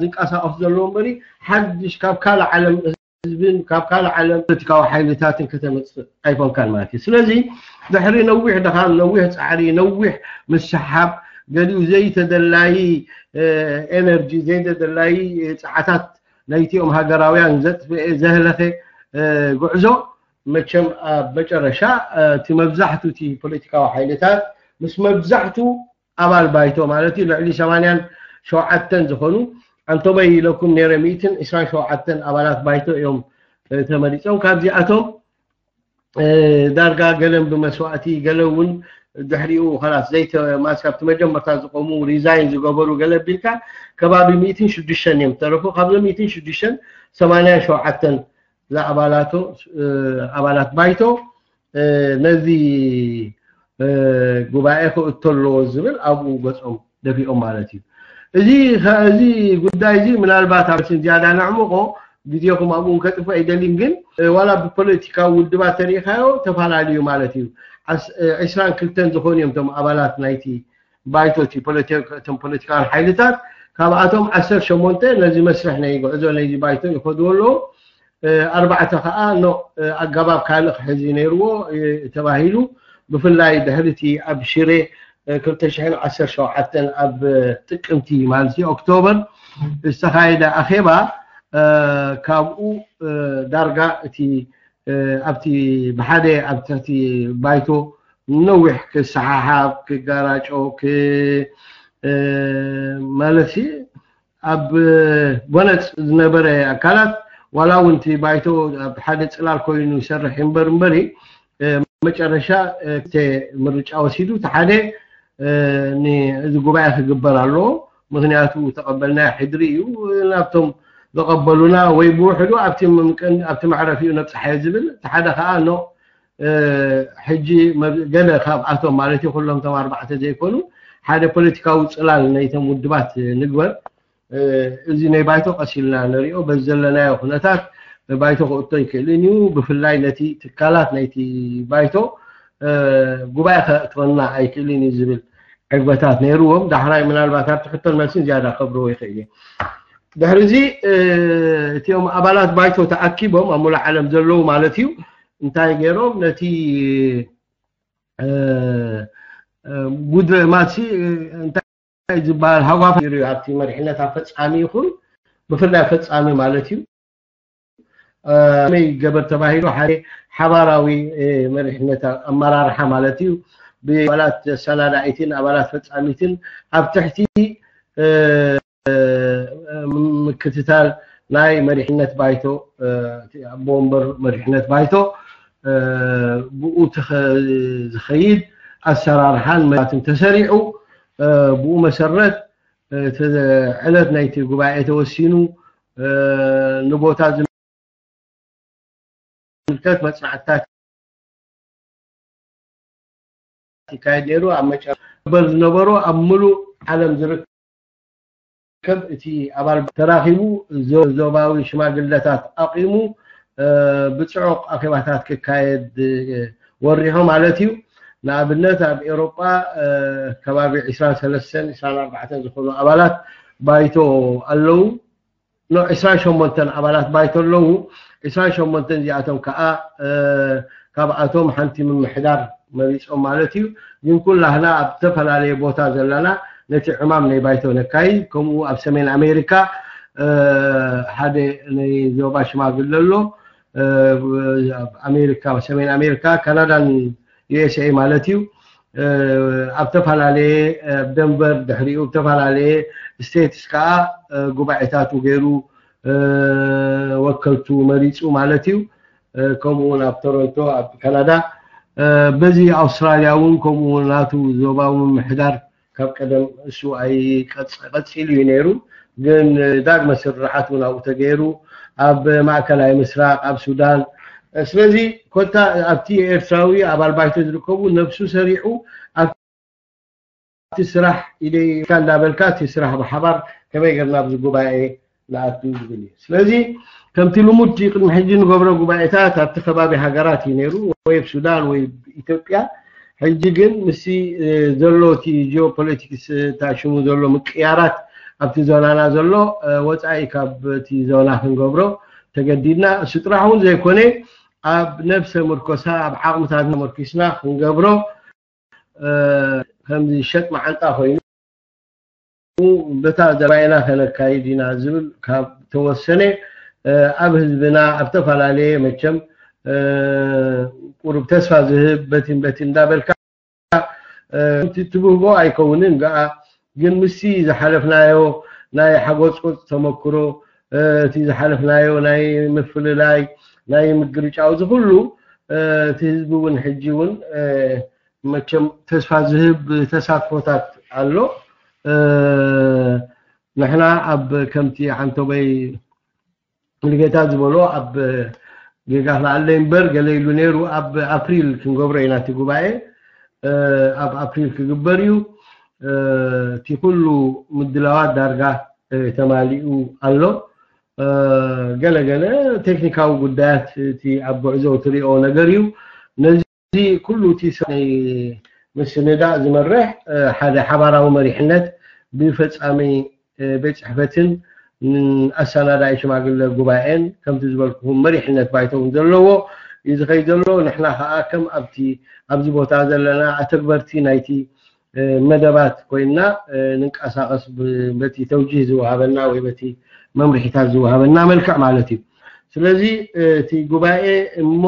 ዝንቀሳቀሱ ዘለዉ እምበሪ ሓድሽ ካብ ካልእ ዓለም ህዝብን ካብ ካልእ ዓለም ፖለቲካዊ ሓይልታትን ከተመፅእ ኣይኮንካን ማለት እዩ። ስለዚ ድሕሪ ነዊሕ ድኻም፣ ነዊሕ ፃዕሪ፣ ነዊሕ ምስሓብ፣ ገሊኡ ዘይተደላዪ ኤነርጂ፣ ዘይተደላዪ ፀዓታት ናይቲኦም ሃገራውያን ዘጥፍኤ ዘህለኸ ጉዕዞ፣ መቸም ኣብ መጨረሻ እቲ መብዛሕቱ እቲ ፖለቲካዊ ሓይልታት ምስ መብዛሕቱ ኣባል ባይቶ ማለት እዩ፣ ልዕሊ ሰማንያን ሸውዓተን ዝኾኑ፣ ኣንቶበይ ኢለኩም ነይረ፣ ሚእትን ዕስራን ሸውዓተን ኣባላት ባይቶ እዮም ተመሪፆም። ካብዚኣቶም ዳርጋ ገለን ብመስዋእቲ፣ ገለ እውን ድሕሪኡ ኸላስ ዘይተ ማስ ካብቲ መጀመርታ ዝቆሙ ሪዛይን ዝገበሩ ገለ ቢልካ ከባቢ ሚእትን ሽዱሽተን እዮም ተረፉ። ካብዞም ሚእትን ሽዱሽተን ሰማንያን ሸውዓተን ዝኣባላቶ ኣባላት ባይቶ ነዚ ጉባኤ ክእቶ ኣለዎ ዝብል ኣብኡ ገጾም ደፊኦም ማለት እዩ። እዚ እዚ ጉዳይ እዚ ምናልባት ኣብ ዝያዳ ነዕምቆ ግዜኹም ኣብኡ ከጥፉ ኣይደልን፣ ግን ዋላ ብፖለቲካዊ ውድባት ተሪኢኻዮ ተፈላለዩ ማለት እዩ። ዕስራን ክልተን ዝኾኑ እዮም እቶም ኣባላት ናይቲ ባይቶ፣ እቶም ፖለቲካውያን ሓይልታት። ካብኣቶም ዓሰርተ ሸሞንተ ነዚ መስርሕ ናይ ጉዕዞ ናይዚ ባይቶ ይኸድዎ ኣለዉ። ኣርባዕተ ከዓ ኖ ኣገባብ ካልእ ክሕዝ ነይርዎ ተባሂሉ፣ ብፍላይ ድሕሪ እቲ ኣብ ሽረ ክልተ ሽሕን ዓሰርተ ሸውዓተን ኣብ ጥቅምቲ ማለት እዩ ኦክቶበር ዝተኻየደ ኣኼባ፣ ካብኡ ዳርጋ እቲ ኣብቲ ብሓደ ኣብ ትሕቲ ባይቶ ነዊሕ ክሰሓሓብ፣ ክጋራጮ፣ ማለት ኣብ ጎነፅ ዝነበረ ኣካላት፣ ዋላ እውን እቲ ባይቶ ኣብ ሓደ ፅላል ኮይኑ ይሰርሕ እምበር እምበሪ፣ መጨረሻ ክልተ ምርጫ ወሲዱ፣ እቲ ሓደ እዚ ጉባኤ ክግበር ኣለዎ፣ ምክንያቱ ተቐበልናዮ ሕድሪ እዩ፣ ናብቶም ዘቐበሉና ወይ ብውሕዱ ኣብቲ መዕረፊኡ ነብፅሓዮ ዝብል፣ እቲ ሓደ ከዓ ኖ ሕጂ ገለ ካብኣቶም ማለት እዩ፣ ኩሎም እቶም ኣርባዕተ ዘይኮኑ፣ ሓደ ፖለቲካዊ ፅላል ናይቶም ውድባት ንግበር። እዚ ናይ ባይቶ ቀስ ኢልና ንሪኦ፣ በዚ ዘለናዮ ኩነታት ባይቶ ክእቶ ኣይክእልን እዩ። ብፍላይ ነቲ ትካላት ናይቲ ባይቶ ጉባኤ ከእትወና ኣይክእልን እዩ ዝብል ዕግበታት ነይርዎም። ዳሕራይ ምናልባት ኣብቲ ሕቶን መልስን ዝያዳ ከብርዎ ይኽእል እየ። ድሕሪ እዚ እቲኦም ኣባላት ባይቶ ተኣኪቦም ኣብ ሙሉእ ዓለም ዘለዉ ማለት እዩ እንታይ ገይሮም ነቲ ጉድረ ማሲ እንታይ ዝበሃል ሃጓፍ ይርዩ ኣብቲ መሪሕነት ኣፈፃሚ ይኹን ብፍላይ ኣፈፃሚ ማለት እዩ። መይ ገበር ተባሂሉ ሓደ ሓባራዊ መሪሕነት ኣመራርሓ ማለት እዩ። ብኣባላት ኣሰናዳኢትን ኣባላት ፈፃሚትን ኣብ ትሕቲ ምክትታል ናይ መሪሕነት ባይቶ ኣቦ ወንበር መሪሕነት ባይቶ ብኡ ዝኸይድ ኣሰራርሓን መትን ተሰሪዑ ብኡ መሰረት ዕለት ናይቲ ጉባኤ ተወሲኑ ንቦታ ዝምልከት መፅናዕትታት ይካየድ ነይሩ። ኣብ መጨረሻ ነበር ዝነበሮ ኣብ ሙሉእ ዓለም ዝርከብ እቲ ኣባል ተራኺቡ ዞባዊ ሽማግለታት ኣቂሙ ብፅዑቕ ኣኼባታት ክካየድ ወሪሑ ማለት እዩ። ንኣብነት ኣብ ኤውሮጳ ከባቢ ዕስራን ሰለስተን ዕስራን ኣርባዕተን ዝኾኑ ኣባላት ባይቶ ኣለዉ። ኖ ዕስራን ሸሞንተን ኣባላት ባይቶ ኣለዉ። ዕስራን ሸሞንተን እዚኣቶም ከዓ ካብኣቶም ሓንቲ ምምሕዳር መሪፆም ማለት እዩ። ግን ኩላህና ኣብ ዝተፈላለየ ቦታ ዘለና ነቲ ዕማም ናይ ባይቶ ነካይድ። ከምኡ ኣብ ሰሜን ኣሜሪካ ሓደ ናይ ዞባ ሽማግለ ኣሎ። ኣብ ኣሜሪካ፣ ሰሜን ኣሜሪካ፣ ካናዳን ዩ ኤስ ኤ ማለት እዩ። ኣብ ዝተፈላለየ ኣብ ደንቨር ድሕሪኡ ዝተፈላለየ ስቴትስ ከዓ ጉባኤታቱ ገይሩ ወከልቱ መሪፁ ማለት እዩ። ከምኡ እውን ኣብ ቶሮንቶ ኣብ ካናዳ፣ በዚ ኣውስትራልያ እውን ከምኡ ናቱ ዞባዊ ምምሕዳር ካብ ቀደም እሱ ኣይቀፅ- ቀፂሉ እዩ ነይሩ። ግን ዳግመ ስርሓት እውን ኣብኡ ተገይሩ ኣብ ማእከላይ ምስራቅ ኣብ ሱዳን። ስለዚ ኮታ ኣብቲ ኤርትራዊ ኣባል ባይቶ ዝርከቡ ነብሱ ሰሪዑ ኣብቲ ስራሕ ኢደይካ እንዳበልካ እቲ ስራሕ ብሓባር ከመይ ገርና ኣብዚ ጉባኤ ንኣቱ ዝብል እዩ። ስለዚ ከምቲ ልሙድ ቅድሚ ሕጂ ንገብሮ ጉባኤታት ኣብቲ ከባቢ ሃገራት እዩ ነይሩ፣ ወይ ኣብ ሱዳን ወይ ኢትዮጵያ። ሕጂ ግን ምስቲ ዘሎ እቲ ጂኦፖለቲክስ እታ ሽሙ ዘሎ ምቅያራት ኣብቲ ዞናና ዘሎ ወፃኢ ካብ እቲ ዞና ክንገብሮ ተገዲድና። እሱ ጥራሕ እውን ዘይኮነ ኣብ ነብሰ ምርኮሳ ኣብ ዓቕምታት ተመርኪስና ክንገብሮ ከምዚ ሸጥ መዓንጣ ኮይኑ በታ ዘባይና ከነካይድ ኢና ዝብል ካብ ተወሰነ ኣብ ህዝብና ኣብ ተፈላለየ መቸም ቁሩብ ተስፋ ዝህብ በቲን በቲ እንዳበልካ ትብህጎ ኣይከውንን። ገኣ ግን ምስቲ ዝሓለፍናዮ ናይ ሓጎፅቆፅ ተመክሮ እቲ ዝሓለፍናዮ ናይ ምፍልላይ ናይ ምግርጫው ዝኩሉ እቲ ህዝቢ እውን ሕጂ እውን መቸም ተስፋ ዝህብ ተሳትፎታት ኣሎ። ንሕና ኣብ ከምቲ ዓንቶበይ ንጌታ ዝበሎ ኣብ ጌጋ ክልዓለይ እምበር ገለ ኢሉ ነይሩ። ኣብ ኣፕሪል ክንገብሮ ኢና እቲ ጉባኤ። ኣብ ኣፕሪል ክግበር እዩ። እቲ ኩሉ ምድላዋት ዳርጋ ተማሊኡ ኣሎ። ገለ ገለ ቴክኒካዊ ጉዳያት እቲ ኣብ ጉዕዞ ትሪኦ ነገር እዩ። ነዚ ኩሉ እቲ ናይ ምስንዳእ ዝመርሕ ሓደ ሓባራዊ መሪሕነት ብፈፃሚ ቤት ፅሕፈትን ኣሰናዳኢ ሽማግለ ጉባኤን ከምቲ ዝበልኩኹም መሪሕነት ባይቶ እውን ዘለዎ እዩ ዝኸይድ ዘሎ። ንሕና ከዓ ከም ኣብቲ ኣብዚ ቦታ ዘለና ኣተግበርቲ ናይቲ መደባት ኮይንና ንንቀሳቐስ በቲ ተውጂህ ዝወሃበና ወይ በቲ መምርሒታት ዝወሃበና መልክዕ ማለት እዩ። ስለዚ እቲ ጉባኤ እሞ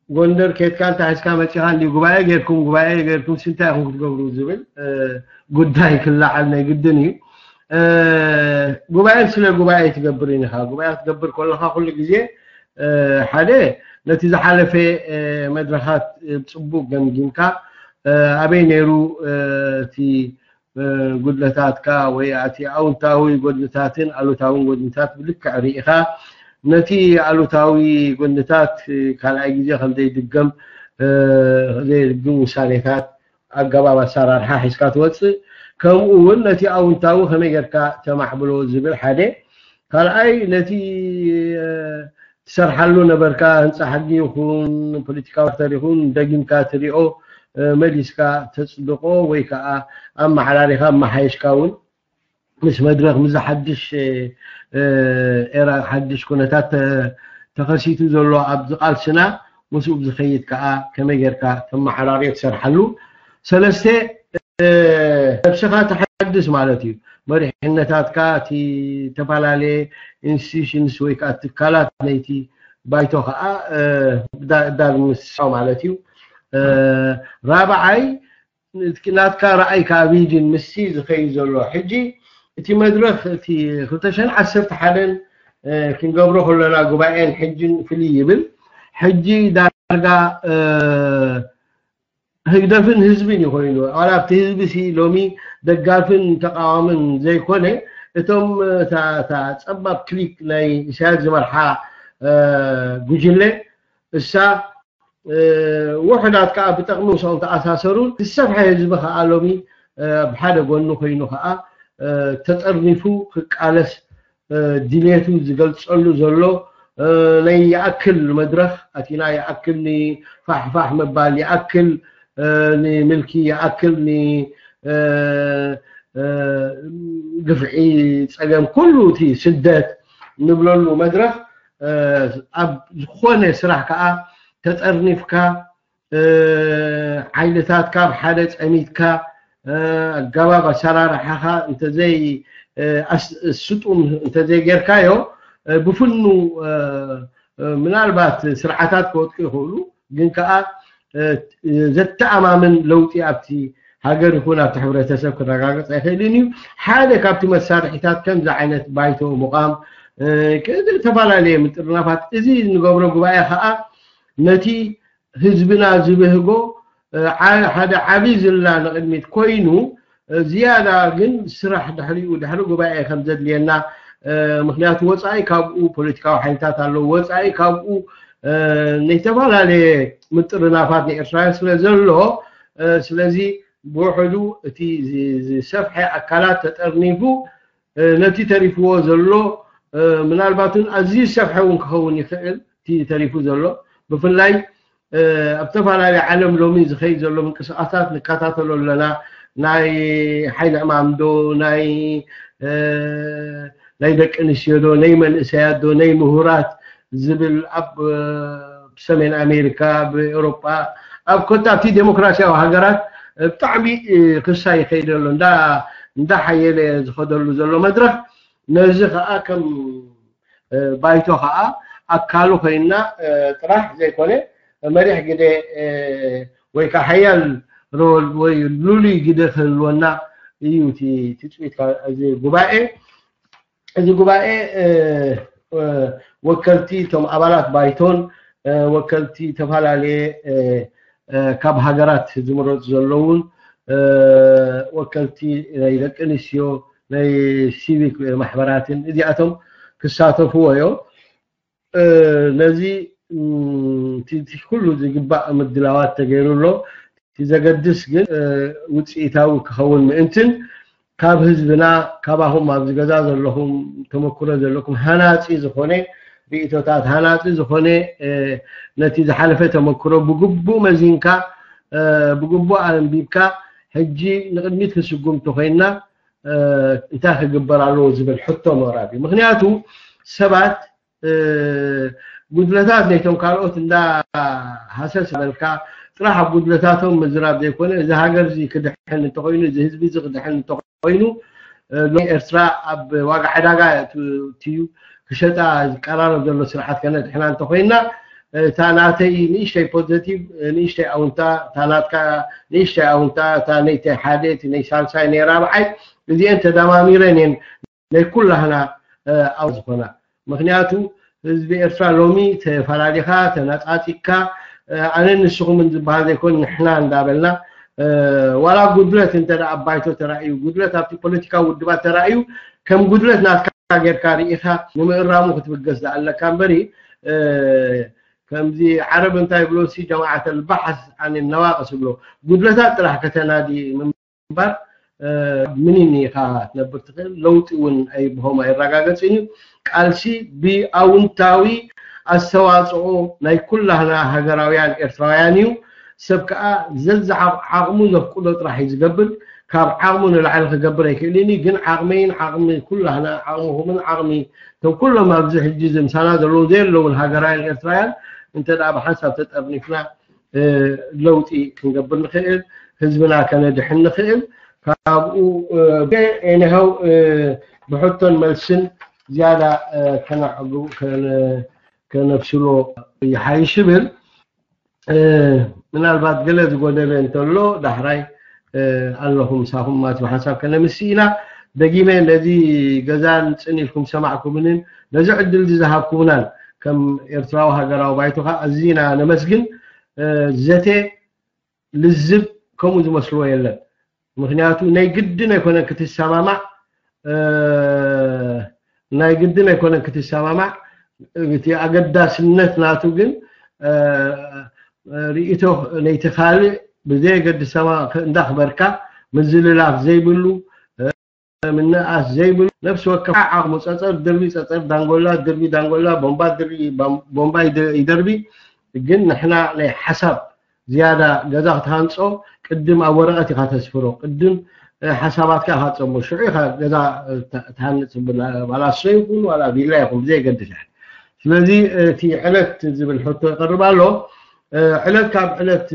ጎንደር ኬድካ እንታይ ሒዝካ መፂኻ እንዲ ጉባኤ ጌርኩም ጉባኤ ጌርኩም ስንታይ ኢኹም ክትገብሩ ዝብል ጉዳይ ክለዓል ናይ ግድን እዩ። ጉባኤ ስለ ጉባኤ ትገብር ኢኻ። ጉባኤ ክትገብር ከለኻ ኩሉ ግዜ ሓደ ነቲ ዝሓለፈ መድረኻት ብፅቡቅ ገምጊምካ ኣበይ ነይሩ እቲ ጉድለታትካ ወይ እቲ ኣውንታዊ ጎድንታትን ኣሉታውን ጎድንታት ብልክዕ ርኢኻ ነቲ ኣሉታዊ ጎድንታት ካልኣይ ግዜ ከም ዘይድገም ዘይድግም ውሳኔታት ኣገባብ ኣሰራርሓ ሒዝካ ትወፅእ። ከምኡ እውን ነቲ ኣውንታዊ ከመይ ጌርካ ተማዕብሎ ዝብል ሓደ። ካልኣይ ነቲ ትሰርሓሉ ነበርካ ህንፃ ሕጊ ይኹን ፖለቲካዊ ኣክተር ይኹን ደጊምካ ትሪኦ መሊስካ ተፅድቆ ወይ ከዓ ኣመሓላሊኻ ኣመሓየሽካ እውን ምስ መድረኽ ምስ ሓድሽ ኤራ ሓድሽ ኩነታት ተኸሲቱ ዘሎ ኣብዚ ቃልስና ምስኡ ዝኸይድ ከዓ ከመይ ጌርካ ተመሓራርዮ ትሰርሓሉ። ሰለስተ ነብስኻ ተሓድስ ማለት እዩ። መሪሕነታትካ እቲ ዝተፈላለየ ኢንስቲቱሽንስ ወይ ከዓ ትካላት ናይቲ ባይቶ ከዓ ዳር ምስሳው ማለት እዩ። ራብዓይ ናትካ ረኣይ ከዓ ቪዥን ምስቲ ዝኸይድ ዘሎ ሕጂ እቲ መድረኽ እቲ ክልተ ሽሕን ዓሰርተ ሓደን ክንገብሮ ከሎና ጉባኤን ሕጅን ፍልይ ይብል። ሕጂ ዳርጋ ህግደፍን ህዝብን እዩ ኮይኑ። ዋላ ኣብቲ ህዝቢ ሲ ሎሚ ደጋፍን ተቃዋምን ዘይኮነ እቶም እታ ጸባብ ክሊክ ናይ ኢሳያስ ዝመርሓ ጉጅለ እሳ ውሑዳት ከዓ ብጠቕሚ ምስኦም ተኣሳሰሩ። ዝሰፍሐ ህዝቢ ከዓ ሎሚ ኣብ ሓደ ጎኑ ኮይኑ ከዓ ተጠርኒፉ ክቃለስ ድሌቱ ዝገልፀሉ ዘሎ ናይ ይኣክል መድረኽ ኣቲና ይኣክል ንፋሕፋሕ ምባል ይኣክል ንምልኪ ይኣክል ንግፍዒ ፀገም ኩሉ እቲ ስደት ንብለሉ መድረኽ ኣብ ዝኾነ ስራሕ ከዓ ተጠርኒፍካ ሓይልታት ካብ ሓደ ፀሚትካ ኣገባብ ኣሰራርሓኻ እንተዘይ ስጡም እንተዘይጌርካዮ ብፍኑ ምናልባት ስርዓታት ክወድቁ ይኽእሉ ግን ከዓ ዘተኣማምን ለውጢ ኣብቲ ሃገር ይኹን ኣብቲ ሕብረተሰብ ክረጋገፅ ኣይኽእልን እዩ። ሓደ ካብቲ መሳርሒታት ከምዚ ዓይነት ባይቶ ምቋም ዝተፈላለየ ምጥርናፋት እዚ ንገብሮ ጉባኤ ከዓ ነቲ ህዝብና ዝብህጎ ሓደ ዓብዪ ዝላ ንቕድሚት ኮይኑ ዝያዳ ግን ስራሕ ድሕሪኡ ድሕሪ ጉባኤ ከም ዘድልየና ምክንያቱ ወፃኢ ካብኡ ፖለቲካዊ ሓይልታት ኣለዉ ወፃኢ ካብኡ ናይ ዝተፈላለየ ምጥርናፋት ንኤርትራውያን ስለ ዘሎ ስለዚ ብውሕዱ እቲ ዝሰፍሐ ኣካላት ተጠርኒፉ ነቲ ተሪፍዎ ዘሎ ምናልባት እውን ኣዝዩ ዝሰፍሐ እውን ክኸውን ይኽእል እቲ ተሪፉ ዘሎ ብፍላይ ኣብ ዝተፈላለዩ ዓለም ሎሚ ዝኸይድ ዘሎ ምንቅስቃሳት ንከታተሎ ኣለና ናይ ሓይሊ ዕማምዶ ናይ ናይ ደቂ ኣንስትዮ ዶ፣ ናይ መንእሰያት ዶ፣ ናይ ምሁራት ዝብል ኣብ ሰሜን ኣሜሪካ፣ ኣብ ኤውሮጳ፣ ኣብ ኮታ ኣብቲ ዴሞክራሲያዊ ሃገራት ብጣዕሚ ክሳ ይኸይድ ኣሎ። እንዳ ሓየለ ዝኸደሉ ዘሎ መድረኽ ነዚ ከዓ ከም ባይቶ ከዓ ኣካሉ ኮይና ጥራሕ ዘይኮነ መሪሕ ግደ ወይ ከዓ ሓያል ሮል ወይ ልሉይ ግደ ክህልወና እዩ እቲ ትፅቢት እዚ ጉባኤ። እዚ ጉባኤ ወከልቲ እቶም ኣባላት ባይቶን ወከልቲ ዝተፈላለየ ካብ ሃገራት ዝምረፁ ዘለውን ወከልቲ ናይ ደቂ ኣንስትዮ ናይ ሲቪክ ማሕበራትን እዚኣቶም ክሳተፍዎ እዮም። ነዚ ኩሉ ዝግባእ ምድላዋት ተገይሩ ኣሎ። እቲ ዘገድስ ግን ውፅኢታዊ ክኸውን ምእንትን ካብ ህዝብና፣ ካባኹም ኣብዚ ገዛ ዘለኹም፣ ተመክሮ ዘለኩም ሃናፂ ዝኾነ ርእቶታት፣ ሃናፂ ዝኾነ ነቲ ዝሓለፈ ተመክሮ ብግቡእ መዚንካ ብግቡእ ኣንቢብካ ሕጂ ንቕድሚት ክስጉም እንተኮይንና እንታይ ክግበር ኣለዎ ዝብል ሕቶ ምቕራብ እዩ። ምክንያቱ ሰባት ጉድለታት ናይቶም ካልኦት እንዳ ሃሰስ በልካ ጥራሕ ኣብ ጉድለታቶም ምዝራብ ዘይኮነ፣ እዚ ሃገር እዚ ክድሕን እንተኮይኑ፣ እዚ ህዝቢ እዚ ክድሕን እንተኮይኑ፣ ሎሚ ኤርትራ ኣብ ዋጋ ዕዳጋ ትዩ ክሸጣ ዝቀራረብ ዘሎ ስርዓት ከነድሕና እንተኮይና፣ እታ ናተይ ንእሽተይ ፖዘቲቭ፣ ንእሽተይ ኣውንታ፣ እታ ናትካ ንእሽተይ ኣውንታ፣ እታ ነይተይ ሓደ፣ እቲ ናይ ሳልሳይ፣ ናይ ራብዓይ፣ እዚአን ተዳማሚረን እየን ናይ ኩላህና ኣብ ዝኾና። ምክንያቱ ህዝቢ ኤርትራ ሎሚ ተፈላሊኻ ተናጻጺካ ኣነ ንስኹምን ዝበሃል ዘይኮን ንሕና እንዳበልና ዋላ ጉድለት እንተ ኣብ ባይቶ ተራእዩ፣ ጉድለት ኣብቲ ፖለቲካዊ ውድባት ተራእዩ፣ ከም ጉድለት ናትካ ጌርካ ርኢኻ ንምእራሙ ክትብገስ ዝኣለካ እምበሪ፣ ከምዚ ዓረብ እንታይ ብሎ ሲ ጀማዓተ ልባሓስ ኣን ነዋቅስ ብሎ ጉድለታት ጥራሕ ከተናዲ ምንባር ምኒን ኢኻ ትነብር ትኽእል። ለውጢ እውን ኣይብሆም ኣይረጋገፅን እዩ። ቃልሲ ብኣውንታዊ ኣስተዋፅኦ ናይ ኩላህና ሃገራውያን ኤርትራውያን እዩ። ሰብ ከዓ ዘዝዓቕ ዓቕሙ ዘፍቅዶ ጥራሕ እዩ ዝገብር። ካብ ዓቕሙ ንላዕሊ ክገብር ኣይክእልን እዩ። ግን ዓቕመይን ዓቕሚ ኩላህና፣ ዓቕምኹምን ዓቕሚ እቶም ኩሎም ኣብዚ ሕጂ ዝምሳና ዘለዉ ዘየለውን ሃገራውያን ኤርትራውያን እንተ ደኣ ብሓንሳብ ተጠርኒፍና ለውጢ ክንገብር ንኽእል፣ ህዝብና ከነድሕን ንኽእል። ካብኡ ኤኒሃው ብሕቶን መልስን ዝያዳ ከነብስሎ ይሓይሽ ይብል። ምናልባት ገለ ዝጎደለ እንተሎ ዳሕራይ ኣለኹም ምሳኹም ማለት ብሓንሳብ ከነምሲ ኢና። ደጊመ ነዚ ገዛ ንፅን ኢልኩም ዝሰማዕኩምንን ነዚ ዕድል እዚ ዝሃብኩምናን ከም ኤርትራዊ ሃገራዊ ባይቶ ከዓ ኣዚና ነመስግን። ዘተ ልዝብ ከምኡ ዝመስልዎ የለን። ምክንያቱ ናይ ግድን ኣይኮነን ክትሰማማዕ፣ ናይ ግድን ኣይኮነን ክትሰማማዕ። እቲ ኣገዳስነት ናቱ ግን ርእቶ ነይቲ ካልእ ብዘየገድስ እንዳኽበርካ ምዝልላፍ ዘይብሉ፣ ምንኣስ ዘይብሉ፣ ነፍሲ ወከፍ ዓቕሙ ጸጸር ድርቢ ጸጸር ዳንጎላ ድርቢ ዳንጎላ ቦምባ ድርቢ ቦምባ ይደርቢ። ግን ንሕና ናይ ሓሳብ ዝያዳ ገዛ ክትሃንጾ ቅድም ኣብ ወረቐት ኢኻ ተስፍሮ፣ ቅድም ሓሳባትካ ኢኻ ትጸሞ፣ ሽዑ ኢኻ ገዛ ትሃንጽ። ባላሶ ይኹን ዋላ ቪላ ይኹን ብዘየገድስ። ስለዚ እቲ ዕለት ዝብል ሕቶ ይቐርብ ኣሎ። ዕለት ካብ ዕለት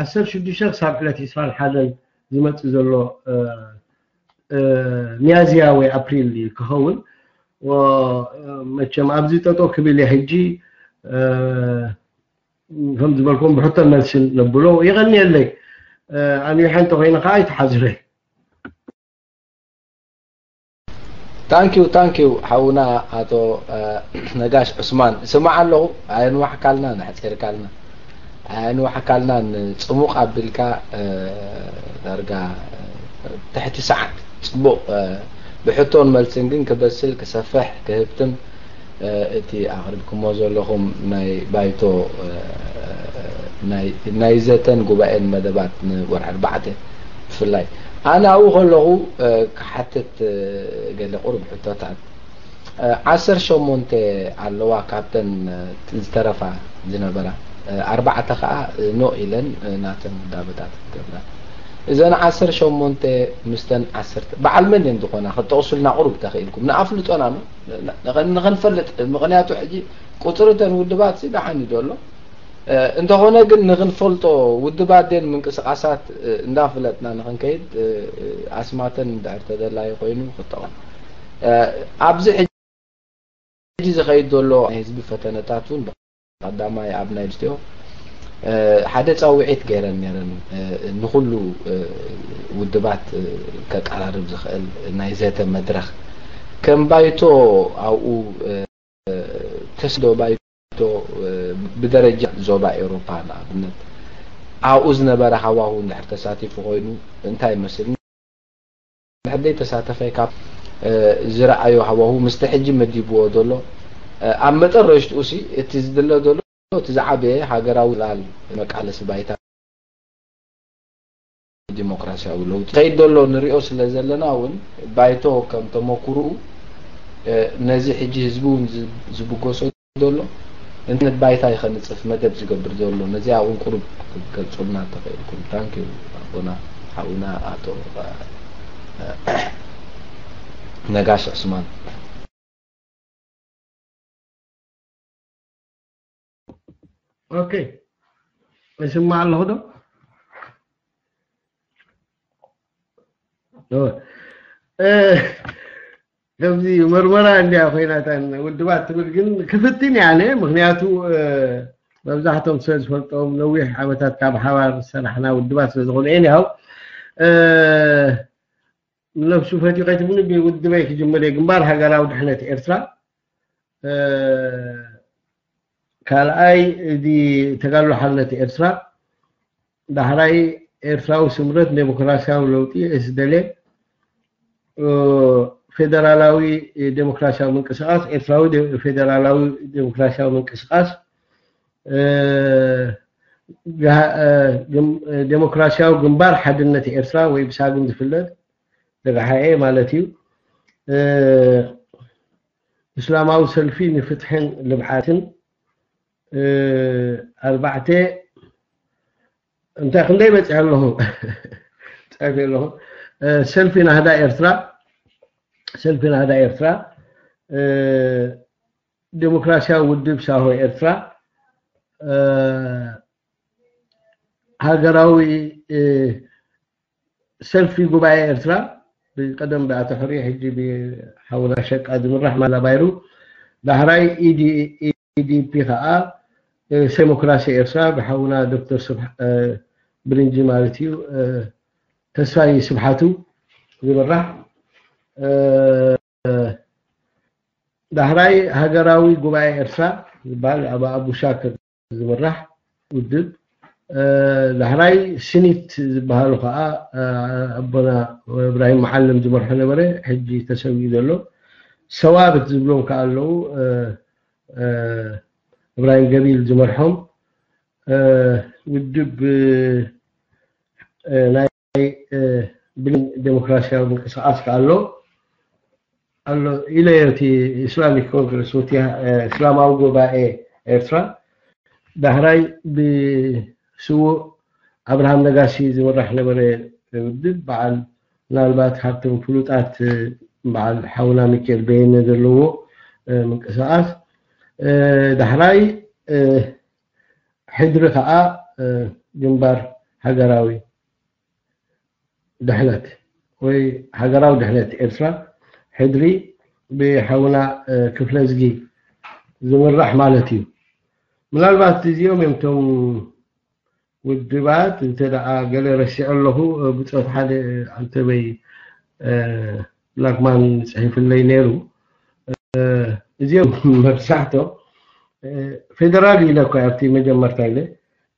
ዓሰርተ ሽዱሽተ ክሳብ ዕለት ዕስራን ሓደን ዝመጽእ ዘሎ ሚያዝያ ወይ ኣፕሪል እዩ ክኸውን። መቸም ኣብዚ ጠጠው ክብል እየ ሕጂ። ከም ዝበልኩም ብሕቶን መልስን ነብሎ። የቐንየለይ። ኣንዊሐ እንተኮይነ ከዓ ኣይትሓዝረይ። ታንኪዩ ታንኪዩ ሓውና ኣቶ ነጋሽ ዑስማን፣ ስማዕ ኣለኹ። ኣየንዋሕካልና ነሕፂርካልና ኣየንዋሕካልና ንፅሙቕ ኣቢልካ፣ ዳርጋ ትሕቲ ሰዓት ፅቡቕ ብሕቶን መልስን ግን ክበስል ክሰፍሕ ክህብትም እቲ ኣቕሪብኩሞ ዘለኹም ናይ ባይቶ ናይ ዘተን ጉባኤን መደባት ንወርሒ ኣርባዕተ ብፍላይ ኣነ ኣብኡ ከለኹ ክሓትት ገለ ቁሩብ ሕቶታት ዓሰርተ ሸሞንተ ኣለዋ ካብተን ዝተረፋ ዝነበራ ኣርባዕተ ከዓ ኖ ኢለን ናተን ውዳበታት ገብራ እዘን ዓሰርተ ሸሞንተ ምስተን ዓሰርተ በዓል መን እየን ዝኾና ክጠቕሱልና ቁሩብ ተኽኢልኩም ንኣፍልጦና ሞ ንኸ- ንኸንፈልጥ። ምኽንያቱ ሕጂ ቁፅሪ እተን ውድባት ሲ ደሓን እዩ ዘሎ። እንተኾነ ግን ንኽንፈልጦ ውድባት ደን ምንቅስቃሳት እንዳፍለጥና ንኽንከይድ ኣስማተን እንድሕር ተደላዩ ኮይኑ ክጠቕም ኣብዚ ሕጂ ዝኸይድ ዘሎ ናይ ህዝቢ ፈተነታት እውን ብቐዳማይ ኣብ ናይ ኣንስትዮ ሓደ ፃውዒት ገይረን ነረን ንኩሉ ውድባት ከቀራርብ ዝኽእል ናይ ዘተ መድረኽ ከም ባይቶ ኣብኡ ተስዶ ባይቶ ብደረጃ ዞባ ኤውሮፓ ንኣብነት ኣብኡ ዝነበረ ሃዋሁ እንድሕር ተሳቲፉ ኮይኑ እንታይ ይመስል? ድሕር ዘይተሳተፈ ካብ ዝረኣዮ ሃዋሁ ምስቲ ሕጂ መዲብዎ ዘሎ ኣብ መጠረሽትኡ ሲ እቲ ዝድለ ዘሎ እቲ ዝዓበየ ሃገራዊ ላል መቃለሲ ባይታ ዲሞክራሲያዊ ለውጢ ከይድ ዘሎ ንሪኦ ስለ ዘለና እውን ባይቶ ከም ተመኩርኡ ነዚ ሕጂ ህዝቢ እውን ዝብገሶ ዘሎ እንትን ባይታ ይኸንፅፍ መደብ ዝገብር ዘሎ ነዚኣ እውን ቁሩብ ክትገልፁልና ተኽእልኩም ታንኪዩ ኣቦና ሓውና ኣቶ ነጋሽ ዕስማን ኦኬ እስማዕ ኣለኹ ዶ ከምዚ መርመራ እንዲያ ኮይናታን ውድባት ትብል ግን ክፍትን ያነ ምክንያቱ መብዛሕቶም ሰብ ዝፈልጦም ነዊሕ ዓመታት ካብ ሓባር ዝሰራሕና ውድባት ስለ ዝኾነ ኤኒሃው ንነብሱ ፈትዩ ከይትብሉ ብውድበይ ክጅምር እየ ግንባር ሃገራዊ ድሕነት ኤርትራ ካልኣይ እዚ ተጋድሎ ሓርነት ኤርትራ ዳሕራይ ኤርትራዊ ስምረት ዴሞክራሲያዊ ለውጢ ኤስደሌ ፌደራላዊ ዴሞክራሲያዊ ምንቅስቃስ ኤርትራዊ ፌደራላዊ ዴሞክራሲያዊ ምንቅስቃስ ዴሞክራሲያዊ ግንባር ሓድነት ኤርትራ ወይ ብሳግም ዝፍለጥ ደጋሓኤ ማለት እዩ እስላማዊ ሰልፊ ንፍትሕን ልምዓትን ኣርባዕተ እንታይ ክንደይ በፂሐ ኣለኹ ፀፊ ኣለኹ ሰልፊ ናህዳ ኤርትራ ሰልፊ ናህዳ ኤርትራ ዴሞክራሲያዊ ውድብ ሳሆ ኤርትራ ሃገራዊ ሰልፊ ጉባኤ ኤርትራ ብቀደም ብኣቶ ሕሪ ሕጂ ብሓውና ሸቃ ዝምራሕ ማላ ባይሩ ዳሕራይ ኢዲፒ ከዓ ዴሞክራሲ ኤርትራ ብሓውና ዶክተር ብልንጂ ማለት እዩ ተስፋይ ስብሓቱ ዝምራሕ ዳሕራይ ሃገራዊ ጉባኤ ኤርትራ ዝበሃል ኣብ ኣቡ ሻክር ዝምራሕ ውድብ ዳሕራይ ስኒት ዝበሃሉ ከዓ ኣቦና እብራሂም መዓልም ዝመርሖ ነበረ ሕጂ ተሰዊኡ ዘሎ ሰዋብት ዝብሎም ከዓ ኣለዉ እብራሂም ገቢል ዝመርሖም ውድብ ናይ ብልን ዴሞክራሲያዊ ምንቅስቃስ ከኣሎ ኣሎ ኢለ እቲ ኢስላሚክ ኮንግረስ ወቲ እስላማዊ ጉባኤ ኤርትራ ዳሕራይ ብስዉእ ኣብርሃም ነጋሲ ዝምራሕ ነበረ ውድብ በዓል ምናልባት ካብቶም ፍሉጣት በዓል ሓውና ሚካኤል በየነ ዘለዎ ምንቅስቃስ ዳሕራይ ሕድሪ ከዓ ግንባር ሃገራዊ ድሕነት ወይ ሃገራዊ ድሕነት ኤርትራ ሕድሪ ብሓውና ክፍለዝጊ ዝምራሕ ማለት እዩ። ምናልባት እዚኦም እዮም እቶም ውድባት እንተ ደኣ ገለ ረሲዐ ኣለኹ ብፆት ሓደ ኣንተበይ ብላክማን ፅሒፍለይ ነይሩ እዚኦም መብዛሕቶም ፌደራል ኢለ እኮ ኣብቲ መጀመርታ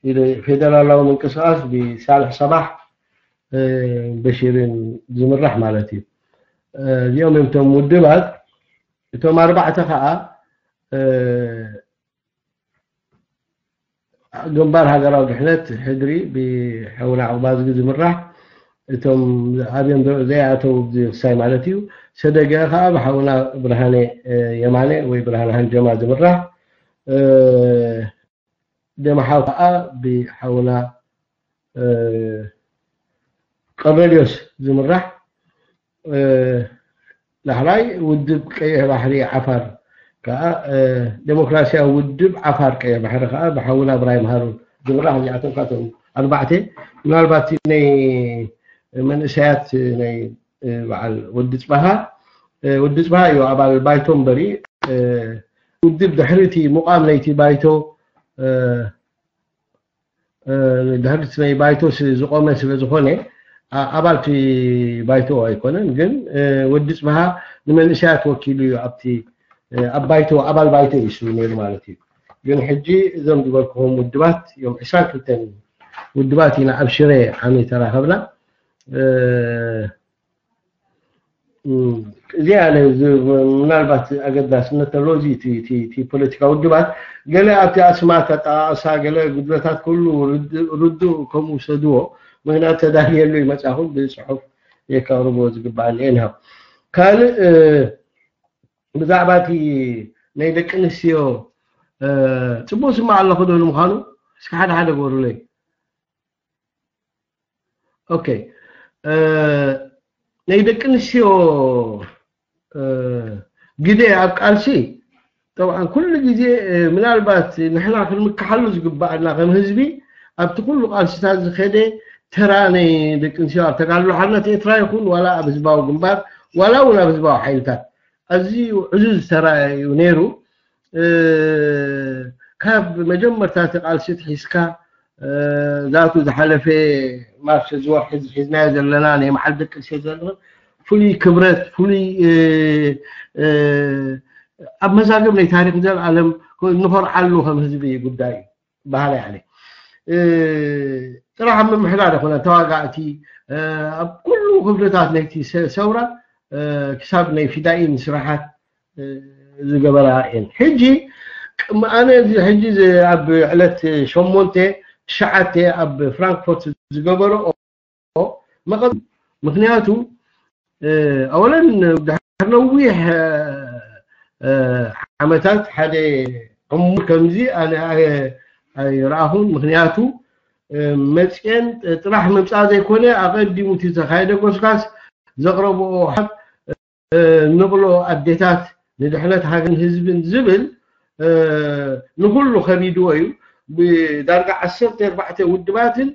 ኢለ ፌደራላዊ ምንቅስቃስ ብሳልሕ ሰባሕ በሽርን ዝምራሕ ማለት እዩ እዚኦም እዮም እቶም ውድባት እቶም ኣርባዕተ ከዓ ግንባር ሃገራዊ ድሕነት ሕድሪ ብሓውና ዕቁባዝጊ ዝምራሕ እቶም ኣብዮም ዘይኣተው ክሳይ ማለት እዩ ሰደገ ከዓ ብሓውና ብርሃነ የማነ ወይ ብርሃነ ሃንጀማ ዝምራሕ ደመሓው ከዓ ብሓውና ቀርኔልዮስ ዝምራሕ ዳሕራይ ውድብ ቀይሕ ባሕሪ ዓፋር ከዓ ዴሞክራሲያዊ ውድብ ዓፋር ቀይሕ ባሕሪ ከዓ ብሓውና ብራሂም ሃሩን ዝምራሕ እዚኣቶም ካቶም ኣርባዕተ ምናልባት ናይ መንእሰያት ናይ በዓል ወዲ ፅባሃ ወዲ ፅባሃ እዩ ኣባል ባይቶ እምበሪ ውድብ ድሕሪ እቲ ምቋም ናይቲ ባይቶ ድሕሪ ናይ ባይቶ ዝቆመ ስለ ዝኾነ ኣባልቲ ባይቶ ኣይኮነን። ግን ወዲ ፅባሃ ንመንእሰያት ወኪሉ እዩ ኣብቲ ኣብ ባይቶ ኣባል ባይቶ እዩ ነይሩ ማለት እዩ። ግን ሕጂ እዞም ዝበልክዎም ውድባት እዮም ዕስራን ክልተን ውድባት ኢና ኣብ ሽረ ዓሚ ተራኸብና። እዚኣ ምናልባት ኣገዳስነት ተሎ እዚ ፖለቲካ ውድባት ገለ ኣብቲ ኣስማት ኣጠቃቅሳ ገለ ጉድለታት ክህሉ ርዱእ ከም ውሰድዎ። ምክንያቱ ተዳልየሉ ይመፃኹም ብፅሑፍ የካቅርቦ ዝግባኣኒ። ኤንሃው ካልእ ብዛዕባ እቲ ናይ ደቂ ኣንስትዮ ፅቡቅ ስማዕ ኣለኹ ዶ ንምዃኑ? እስኪ ሓደ ሓደ ገበሩለይ። ኦኬ ናይ ደቂ ኣንስትዮ ግደ ኣብ ቃልሲ ጠብዓን ኩሉ ግዜ ምናልባት ንሕና ክንምክሓሉ ዝግባኣና ከም ህዝቢ ኣብቲ ኩሉ ቃልስታት ዝኸደ ተራ ናይ ደቂ ኣንስትዮ ኣብ ተጋድሎ ሓርነት ኤርትራ ይኹን ዋላ ኣብ ህዝባዊ ግንባር ዋላ እውን ኣብ ህዝባዊ ሓይልታት ኣዝዩ ዕዙዝ ተራ እዩ ነይሩ። ካብ መጀመርታ እቲ ቃልሲ ትሒዝካ ዛቱ ዝሓለፈ ማርች ዝወርሒ ሒዝናዮ ዘለና ናይ መዓል ደቂ ኣንስትዮ ዘለና ፍሉይ ክብረት ፍሉይ ኣብ መዛግብ ናይ ታሪክ ዘልኣለም ንኾርዓሉ ከም ህዝቢ ጉዳይ እዩ በሃላይ ኣነ ጥራሕ ኣብ ምምሕዳር ይኮነ ተዋጋእቲ ኣብ ኩሉ ክፍልታት ናይቲ ሰውራ ክሳብ ናይ ፊዳኢን ስራሓት ዝገበራ እየን። ሕጂ ኣነ ሕጂ ኣብ ዕለት ሸሞንተ ትሽዓተ ኣብ ፍራንክፎርት ዝገበሮ መቐ ምክንያቱ ኣወለን ድሕሪ ነዊሕ ዓመታት ሓደ ዕሙር ከምዚ ኣነ ኣይረኣኹን። ምክንያቱ መፅአን ጥራሕ ምምፃእ ዘይኮነ ኣቐዲሙ እቲ ዝተካየደ ጎስጋስ ዘቕረብኦ ንቕሎ ኣዴታት ንድሕነት ሃገርን ህዝብን ዝብል ንኩሉ ከቢድዎ እዩ። ብዳርጋ ዓሰርተ ኣርባዕተ ውድባትን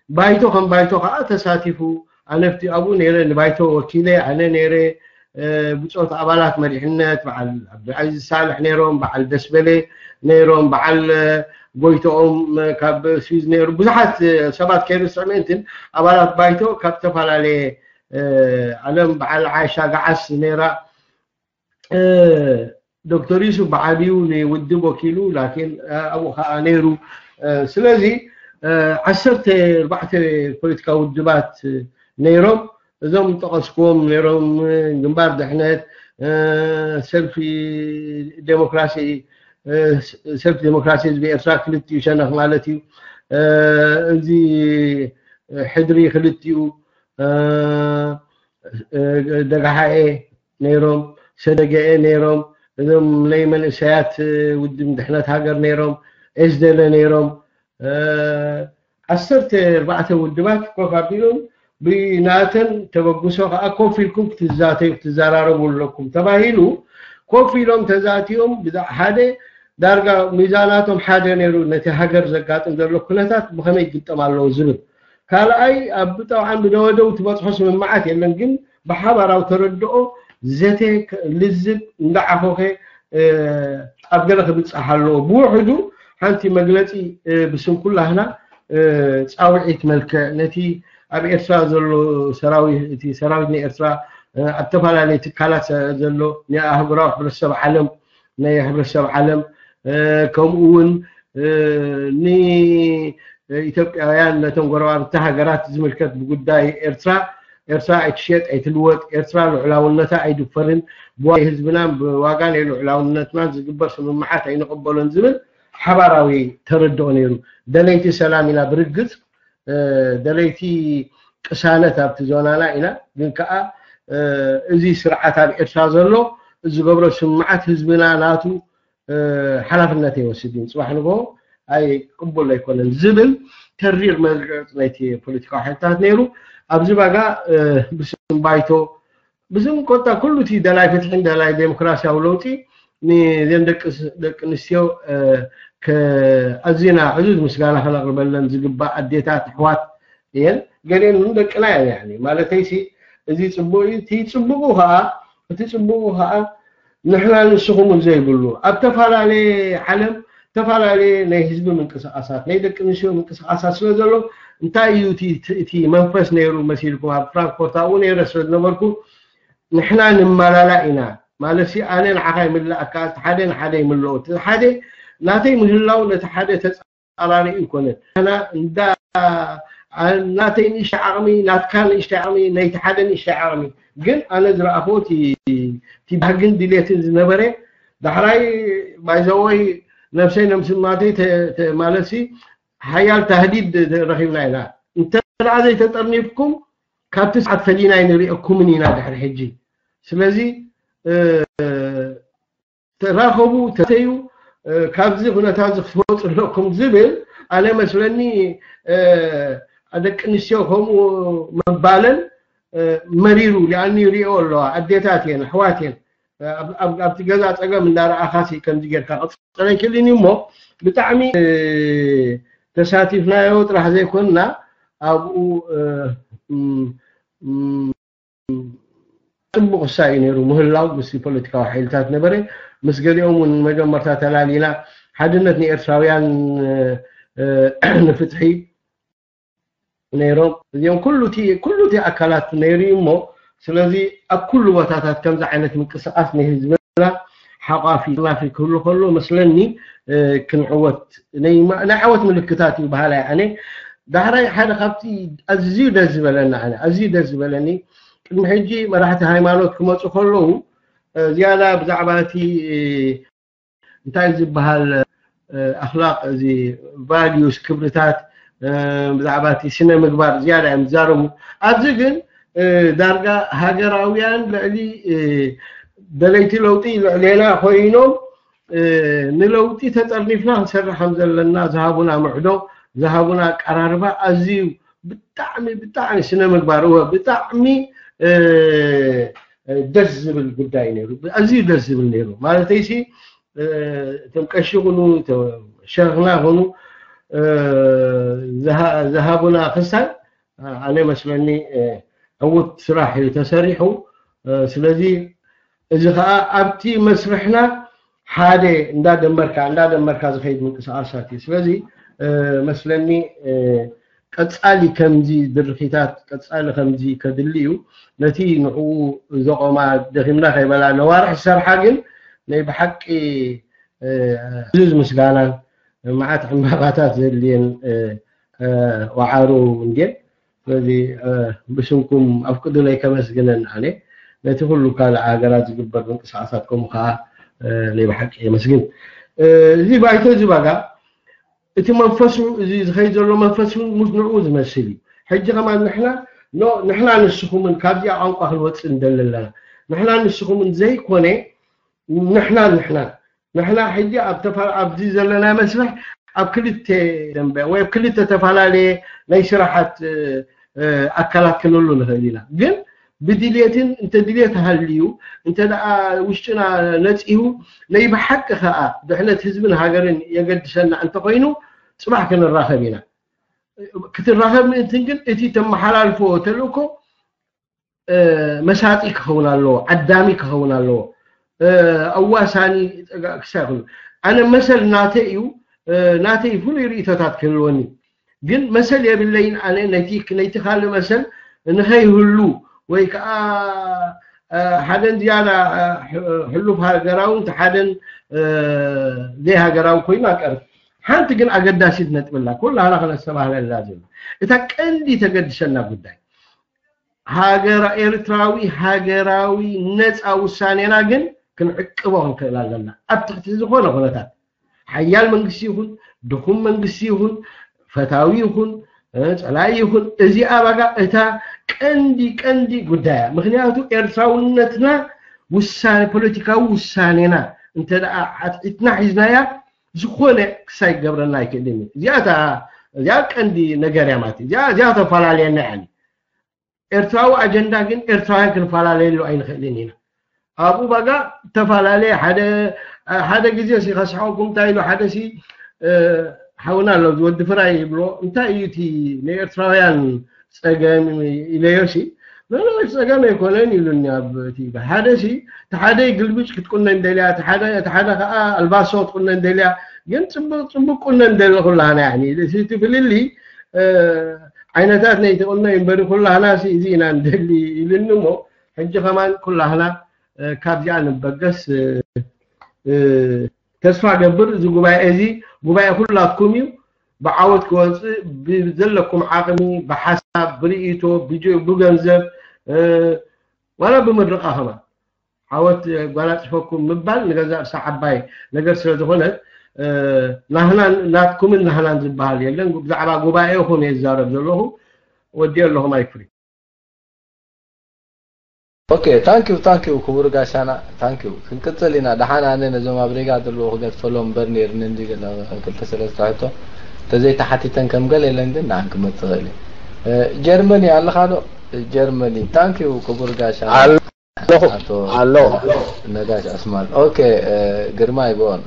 ባይቶ ከም ባይቶ ከዓ ተሳቲፉ ኣነፍቲ ኣብኡ ነይረ ንባይቶ ወኪለ ኣነ ነይረ ብፆት ኣባላት መሪሕነት በዓል ዓብዱልዓዚዝ ሳልሕ ነይሮም በዓል ደስበለ ነይሮም በዓል ጎይቶኦም ካብ ስዊዝ ነይሩ ብዙሓት ሰባት ከይርስዕ ምእንትን ኣባላት ባይቶ ካብ ዝተፈላለየ ዓለም በዓል ዓይሻ ገዓስ ነይራ ዶክተር ዩሱፍ ብዓብዩ ንውድብ ወኪሉ ላኪን ኣብኡ ከዓ ነይሩ ስለዚ ዓሰርተ ኣርባዕተ ፖለቲካ ውድባት ነይሮም እዞም ጠቀስክዎም ነይሮም ግንባር ድሕነት ሰልፊ ዴሞክራሲ ሰልፊ ዴሞክራሲ ህዝቢ ኤርትራ ክልቲኡ ሸነክ ማለት እዩ እዚ ሕድሪ ክልቲኡ ደጋሓኤ ነይሮም ሰደገኤ ነይሮም እዞም ናይ መንእሰያት ውድብ ድሕነት ሃገር ነይሮም ኤስደለ ነይሮም ዓሰርተ ኣርባዕተ ውድባት ኮፍ ኣቢሎም ብናተን ተበግሶ ከዓ ኮፍ ኢልኩም ክትዛተዩ ክትዘራረቡ ኣለኩም ተባሂሉ ኮፍ ኢሎም ተዛትዮም ብዛዕ ሓደ ዳርጋ ሚዛናቶም ሓደ ነይሩ ነቲ ሃገር ዘጋጥም ዘሎ ኩነታት ብከመይ ይግጠም ኣለዎ ዝብል ካልኣይ ኣብ ብጠብዓን ብደወደው ትበፅሖ ስምምዓት የለን ግን ብሓባራዊ ተረድኦ ዘተ ልዝብ እንዳዓኾኸ ኣብ ገለ ክብፃሕ ኣለዎ ብውሕዱ ሓንቲ መግለፂ ብስም ኩላህና ፃውዒት መልክዕ ነቲ ኣብ ኤርትራ ዘሎ ሰራዊት እቲ ሰራዊት ናይ ኤርትራ ኣብ ተፈላለየ ትካላት ዘሎ ናይ ኣህጉራዊ ሕብረተሰብ ዓለም ናይ ሕብረተሰብ ዓለም ከምኡ እውን ንኢትዮጵያውያን ነቶም ጎረባብቲ ሃገራት ዝምልከት ብጉዳይ ኤርትራ ኤርትራ ኣይትሸጥ ኣይትልወጥ ኤርትራ ልዑላውነታ ኣይድፈርን ብዋጋ ህዝብናን ብዋጋ ናይ ልዑላውነትናን ዝግበር ስምምዓት ኣይንቕበሎን ዝብል ሓባራዊ ተረድኦ ነይሩ። ደለይቲ ሰላም ኢና ብርግፅ ደለይቲ ቅሳነት ኣብቲ ዞናና ኢና ግን ከዓ እዚ ስርዓት ኣብ ኤርትራ ዘሎ ዝገብሮ ስምምዓት ህዝብና ናቱ ሓላፍነት ኣይወስድ እዩ ፅባሕ ንግሆ ኣይቅበሎ ኣይኮነን ዝብል ተሪር መግለፂ ናይቲ ፖለቲካዊ ሓይልታት ነይሩ ኣብዚ ባጋ ብስም ባይቶ ብስም ኮታ ኩሉ እቲ ደላይ ፍትሕን ደላይ ዴሞክራሲያዊ ለውጢ ንዘን ደቂ ኣንስትዮ ኣዝና ዕዙዝ ምስጋና ከነቕርበለን ዝግባእ ኣዴታት ኣሕዋት እየን። ገሊአን እውን ደቅና እየን። ማለተይሲ እዚ ፅቡቅ እዩ። እቲ ፅቡቁ ከዓ እቲ ፅቡቁ ከዓ ንሕና ንስኹምን ዘይብሉ ኣብ ተፈላለየ ዓለም ዝተፈላለየ ናይ ህዝቢ ምንቅስቃሳት ናይ ደቂ ኣንስትዮ ምንቅስቃሳት ስለ ዘሎ እንታይ እዩ እቲ መንፈስ ነይሩ መሲልኩም? ኣብ ፍራንክፎርት ኣብኡ ነይረ ስለ ዝነበርኩ ንሕና ንመላላ ኢና ማለት ኣነ ንዓኻ ይምልኣካ እቲ ሓደ ንሓደ ይምልኦ እቲ ሓደ ናተይ ምህላው ነቲ ሓደ ተፃራሪ ይኮነ ና እንዳ ናተይ ንእሽተ ዓቕሚ ናትካ ንእሽተ ዓቕሚ ናይቲ ሓደ ንእሽተ ዓቕሚ ግን ኣነ ዝረኣኽዎ እቲ ባህግን ድሌትን ዝነበረ ዳሕራይ ባይዘወይ ነብሰይ ነምስማተይ ማለትሲ ሓያል ታህዲድ ረኺብና ኢና እንተ ዘይተጠርኒፍኩም ካብቲ ሰዓት ፈሊና ኣይንሪኦኩምን ኢና ድሕሪ ሕጂ ስለዚ ተራኸቡ ተተዩ ካብዚ ኩነታት እዚ ክትወፁ ኣለኩም ዝብል ኣነ መስለኒ ደቂ ኣንስትዮ ከምኡ ምባለን መሪሩ ሊኣኒ ይሪኦ ኣለዋ ኣዴታት እየን ኣሕዋት እየን ኣብቲ ገዛ ፀገም እንዳረኣኻሲ ከምዚ ጌርካ ቅፅል ኣይክእልን እዩ እሞ ብጣዕሚ ተሳቲፍናዮ ጥራሕ ዘይኮንና ኣብኡ ፅቡቅ እሳ እዩ ነይሩ ምህላው ምስ ፖለቲካዊ ሓይልታት ነበረ ምስ ገሊኦም እውን መጀመርታ ተላሊና ሓድነት ንኤርትራውያን ንፍትሒ ነይሮም እዚኦም ኩሉ እቲ ኣካላት ነይሩ እዩ እሞ ስለዚ ኣብ ኩሉ ቦታታት ከምዚ ዓይነት ምንቅስቃስ ናይ ህዝብና ሓቋፊ ናፊ ክህሉ ከሎ መስለኒ ክንዕወት ናይ ዓወት ምልክታት እዩ በሃላይ ኣነ ዳሕራይ ሓደ ካብቲ ኣዝዩ ደስ ዝበለኒ ኣነ ኣዝዩ ደስ ዝበለኒ ቅድሚ ሕጂ መራሕቲ ሃይማኖት ክመፁ ከለዉ ዝያዳ ብዛዕባ እቲ እንታይ ዝበሃል ኣኽላቕ እዚ ቫልዩስ ክብርታት ብዛዕባ እቲ ስነ ምግባር ዝያዳ እዮም ዝዛረቡ ኣብዚ ግን ዳርጋ ሃገራውያን ልዕሊ ደለይቲ ለውጢ ልዕሌና ኮይኖም ንለውጢ ተጠርኒፍና ክንሰርሕ ከም ዘለና ዝሃቡና ምዕዶ ዝሃቡና ኣቀራርባ ኣዝዩ ብጣዕሚ ብጣዕሚ ስነ ምግባር እወ ብጣዕሚ ደስ ዝብል ጉዳይ ነይሩ ኣዝዩ ደስ ዝብል ነይሩ ማለተይሲ እቶም ቀሺ ይኹኑ ሸኽና ይኹኑ ዝሃቡና ክሳይ ኣነ መስለኒ ዕውት ስራሕ እዩ ተሰሪሑ ስለዚ እዚ ከዓ ኣብቲ መስርሕና ሓደ እንዳደመርካ እንዳደመርካ ዝኸይድ ምንቅስቃሳት እዩ ስለዚ መስለኒ ቀፃሊ ከምዚ ድርኺታት ቀፃሊ ከምዚ ከድሊ እዩ ነቲ ንዕኡ ዘቆማ ደኺምና ከይበላ ነዋርሕ ዝሰርሓ ግን ናይ ብሓቂ ብዙዝ ምስጋናን መዓት ዕምባባታት ዘድልየን ወዓሩ እንድየን ስለዚ ብስምኩም ኣፍቅዱለይ ከመስግነን ኣነ ነቲ ኩሉ ካልእ ሃገራት ዝግበር ምንቅስቃሳት ከምኡ ከዓ ናይ ብሓቂ የመስግን እዚ ባይቶ እዚ ባጋ እቲ መንፈሱ እዚ ዝኸይድ ዘሎ መንፈስ እውን ምስ ንዕኡ ዝመስል እዩ ሕጂ ከማን ንሕና ንሕና ንስኹምን ካብዚኣ ቋንቋ ክንወፅእ እንደሊ ኣለና ንሕና ንስኹምን ዘይኮነ ንሕና ንሕና ንሕና ሕጂ ኣብ ተፋ ኣብዚ ዘለና መስርሕ ኣብ ክልተ ደንበ ወይ ኣብ ክልተ ተፈላለየ ናይ ስራሓት ኣካላት ክንህሉ ንኽእል ኢና ግን ብድልየትን እንተ ድልየት ሃልዩ እንተ ደኣ ውሽጥና ነፂሁ ናይ ብሓቂ ከዓ ድሕነት ህዝብን ሃገርን የገድሰና እንተኮይኑ ፅባሕ ክንራኸብ ኢና ክትራኸብ ምእንትን ግን እቲ ተመሓላልፎ ተልእኮ መሳጢ ክኸውን ኣለዎ ዓዳሚ ክኸውን ኣለዎ ኣዋሳኒ ክሳይ ይኹን ኣነ መሰል ናተይ እዩ ናተይ ፍሉይ ርእቶታት ክህልወኒ ግን መሰል የብለይን ኣነ ነቲ ነይቲ ካልእ መሰል ንኸይህሉ ወይ ከዓ ሓደን ዝያዳ ሕሉፍ ሃገራዊ እቲ ሓደን ዘይሃገራዊ ኮይኑ ኣቀርብ ሓንቲ ግን ኣገዳሲት ነጥብላ ኩላህና ከነስተባህለላ ዘሎ እታ ቀንዲ ተገድሰና ጉዳይ ሃገራ ኤርትራዊ ሃገራዊ ነፃ ውሳኔና ግን ክንዕቅቦ ክንክእል ኣለና ኣብ ትሕቲ ዝኾነ ኩነታት ሓያል መንግስቲ ይኹን ድኹም መንግስቲ ይኹን ፈታዊ ይኹን ፀላኢ ይኹን እዚኣ ባጋ እታ ቀንዲ ቀንዲ ጉዳያ ምክንያቱ ኤርትራውነትና ውሳኔ ፖለቲካዊ ውሳኔና እንተ ኣትዒትና ሒዝናያ ዝኾነ ክሳይ ክገብረና ኣይክእልን እዩ እዚኣ እዚኣ ቀንዲ ነገር እያ ማለት እዚኣ እዚኣ ተፈላለየና እያ ኤርትራዊ ኣጀንዳ ግን ኤርትራውያን ክንፈላለየሉ ኣይንኽእልን ኢና። ኣብኡ ባጋ ተፈላለየ ሓደ ሓደ ግዜ ሲ ከስሐኩም እንታይ ኢሉ ሓደ ሲ ሓውና ኣሎ ወዲ ፍራይ ይብሎ እንታይ እዩ እቲ ንኤርትራውያን ጸገም ኢለዮ ሲ መለወት ጸገም ኣይኮነን ኢሉኒ ኣብ እቲ ሓደ ሲ ሓደ ግልብጭ ክትቁነን ደልያ ሓደ ሓደ ከኣ ኣልባሶ ክትቁነን ደልያ ግን ጽቡቅ ጽቡቅ ቁነን ደለ ኩላህና ያኒ እቲ ፍልሊ ዓይነታት ናይ ተቆኖ ይንበሪ ኩላህና ሲ እዚ ኢና ንደሊ ኢሉኒ እሞ ሕጂ ከማን ኩላህና ካብዚኣ ንበገስ ተስፋ ገብር እዚ ጉባኤ እዚ ጉባኤ ኩላትኩም እዩ ብዓወት ክወፅእ ብዘለኩም ዓቕሚ ብሓሳብ ብርእይቶ ብገንዘብ ዋላ ብምርቃ ከማን ዓወት ጓናፅፈኩም ምባል ንገዛእ ርእሳ ዓባይ ነገር ስለ ዝኾነት ናህናን ናትኩምን ናህናን ዝበሃል የለን ብዛዕባ ጉባኤኹም እየ ዝዛረብ ዘለኹ ወዲኦ ኣለኹ ማይክ ፍሪ Okay thank you thank you ክቡር ጋሻና thank you ክንቅፅል ኢና ደሓን ኣነ ነዞም ኣብ ሬጋ ዘለዉ ክገድፈሎም እምበር ነይርኒ እንዲ ገለ ክልተ ሰለስተ ሕቶ ተዘይተሓቲተን ከም ገለ የለን ግን ንዓን ክመፅእ ክእል ጀርመኒ ኣለኻ ዶ ጀርመኒ thank you ክቡር ጋሻና ኣለኹ ኣለኹ ነጋሽ ኣስማል ኦኬ ግርማ ይበኦን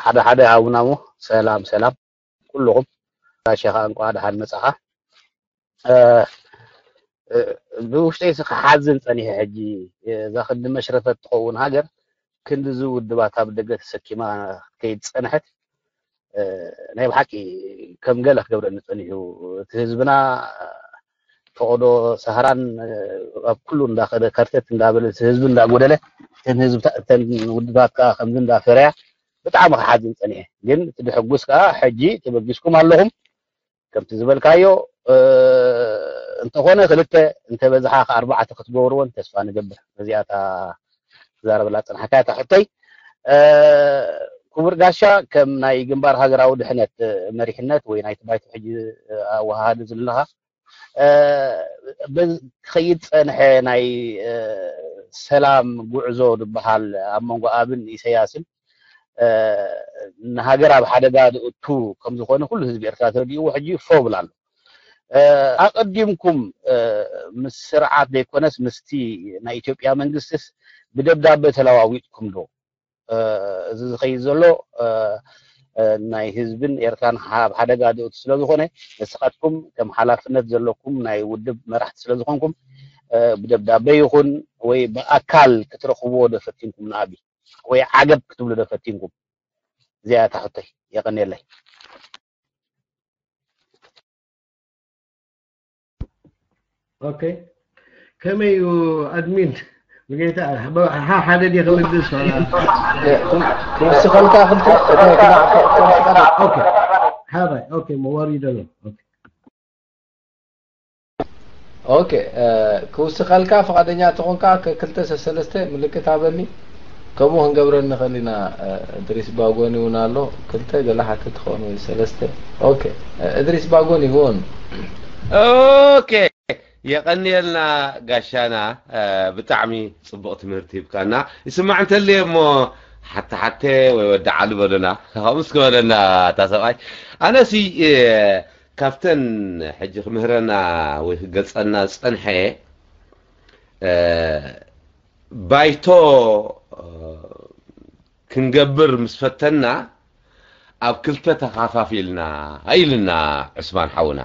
ሓደ ሓደ ሃቡና እሞ ሰላም ሰላም ኩልኹም ጋሽ ኸዓ እንኳ ደሓን መጻኻ ብውሽጠይ ሲ ክሓዝን ጸኒሐ ሕጂ እዛ ክንዲ መሽረፈት ትኸውን ሃገር ክንዲ ዝውድባት ኣብ ደገ ተሰኪማ ክትከይድ ዝጸንሐት ናይ ብሓቂ ከም ገለ ክገብረኒ ጸኒሑ እቲ ህዝብና ፈቐዶ ሰሃራን ኣብ ኩሉ እንዳኸደ ከርተት እንዳበለ ህዝቢ እንዳጎደለ እተን ህዝብታ እተን ውድባት ከዓ ከምዚ እንዳፈረያ ብጣዕሚ ክሓዝን ጸኒሐ ግን እቲ ድሕጉስ ከዓ ሕጂ ተበጊስኩም ኣለኹም ከምቲ ዝበልካዮ እንተኾነ ክልተ እንተበዝሓ ከኣርባዕተ ክትገብርዎን ተስፋ ንገብር እዚኣታ ትዛረበላ ፀንሓካ እታ ሕቶይ ክቡር ጋሻ ከም ናይ ግንባር ሃገራዊ ድሕነት መሪሕነት ወይ ናይቲ ባይቶ ሕጂ ኣወሃሃዲ ዘለኻ ክኸይድ ፀንሐ ናይ ሰላም ጉዕዞ ዝበሃል ኣብ መንጎ ኣብን ኢሰያስን ንሃገር ኣብ ሓደጋ ዝእቱ ከም ዝኾነ ኩሉ ህዝቢ ኤርትራ ተረዲእዎ ሕጂ ፎብል ኣሎ ኣቐዲምኩም ምስ ስርዓት ዘይኮነስ ምስቲ ናይ ኢትዮጵያ መንግስትስ ብደብዳበ ተለዋዊጥኩም ዶ እዚ ዝኸይድ ዘሎ ናይ ህዝብን ኤርትራን ኣብ ሓደጋ ዝእቱ ስለ ዝኾነ ንስኻትኩም ከም ሓላፍነት ዘለኩም ናይ ውድብ መራሕቲ ስለ ዝኾንኩም ብደብዳበ ይኹን ወይ ብኣካል ክትረኽብዎ ዶ ፈቲንኩም ንኣቢ ወይ ዓገብ ክትብሉ ዶ ፈቲንኩም እዚኣ እታ ሕቶይ የቐንየለይ ኦኬ ከመይ እዩ ኣድሚን ብጌታ ሓደ ዲ ክምልስ ክውስኸልካ ክልተ ሓባይ ኦኬ መዋሪደ ኣሎ ኦኬ ክውስኸልካ ፍቓደኛ ተኾንካ ክልተ ሰለስተ ምልክት ሃበኒ ከምኡ ክንገብረ ንኽእል ኢና እድሪስ ባጎኒ እውን ኣሎ ክልተ ገለ ሓትት ክኾኑ ሰለስተ ኦኬ እድሪስ ባጎኒ እውን ኦኬ የቐንየልና ጋሻና ብጣዕሚ ፅቡቕ ትምህርቲ ሂብካና ይስማዕ እንተልየ እሞ ሓተ ሓተ ወይ ወዲ ዓሊ በሉና ከምኡስ ክበለና እታ ሰብኣይ ኣነሲ ካብተን ሕጂ ክምህረና ወይ ክገልፀና ዝፀንሐ ባይቶ ክንገብር ምስ ፈተና ኣብ ክልተ ተኻፋፊልና ኢልና ዕስማን ሓውና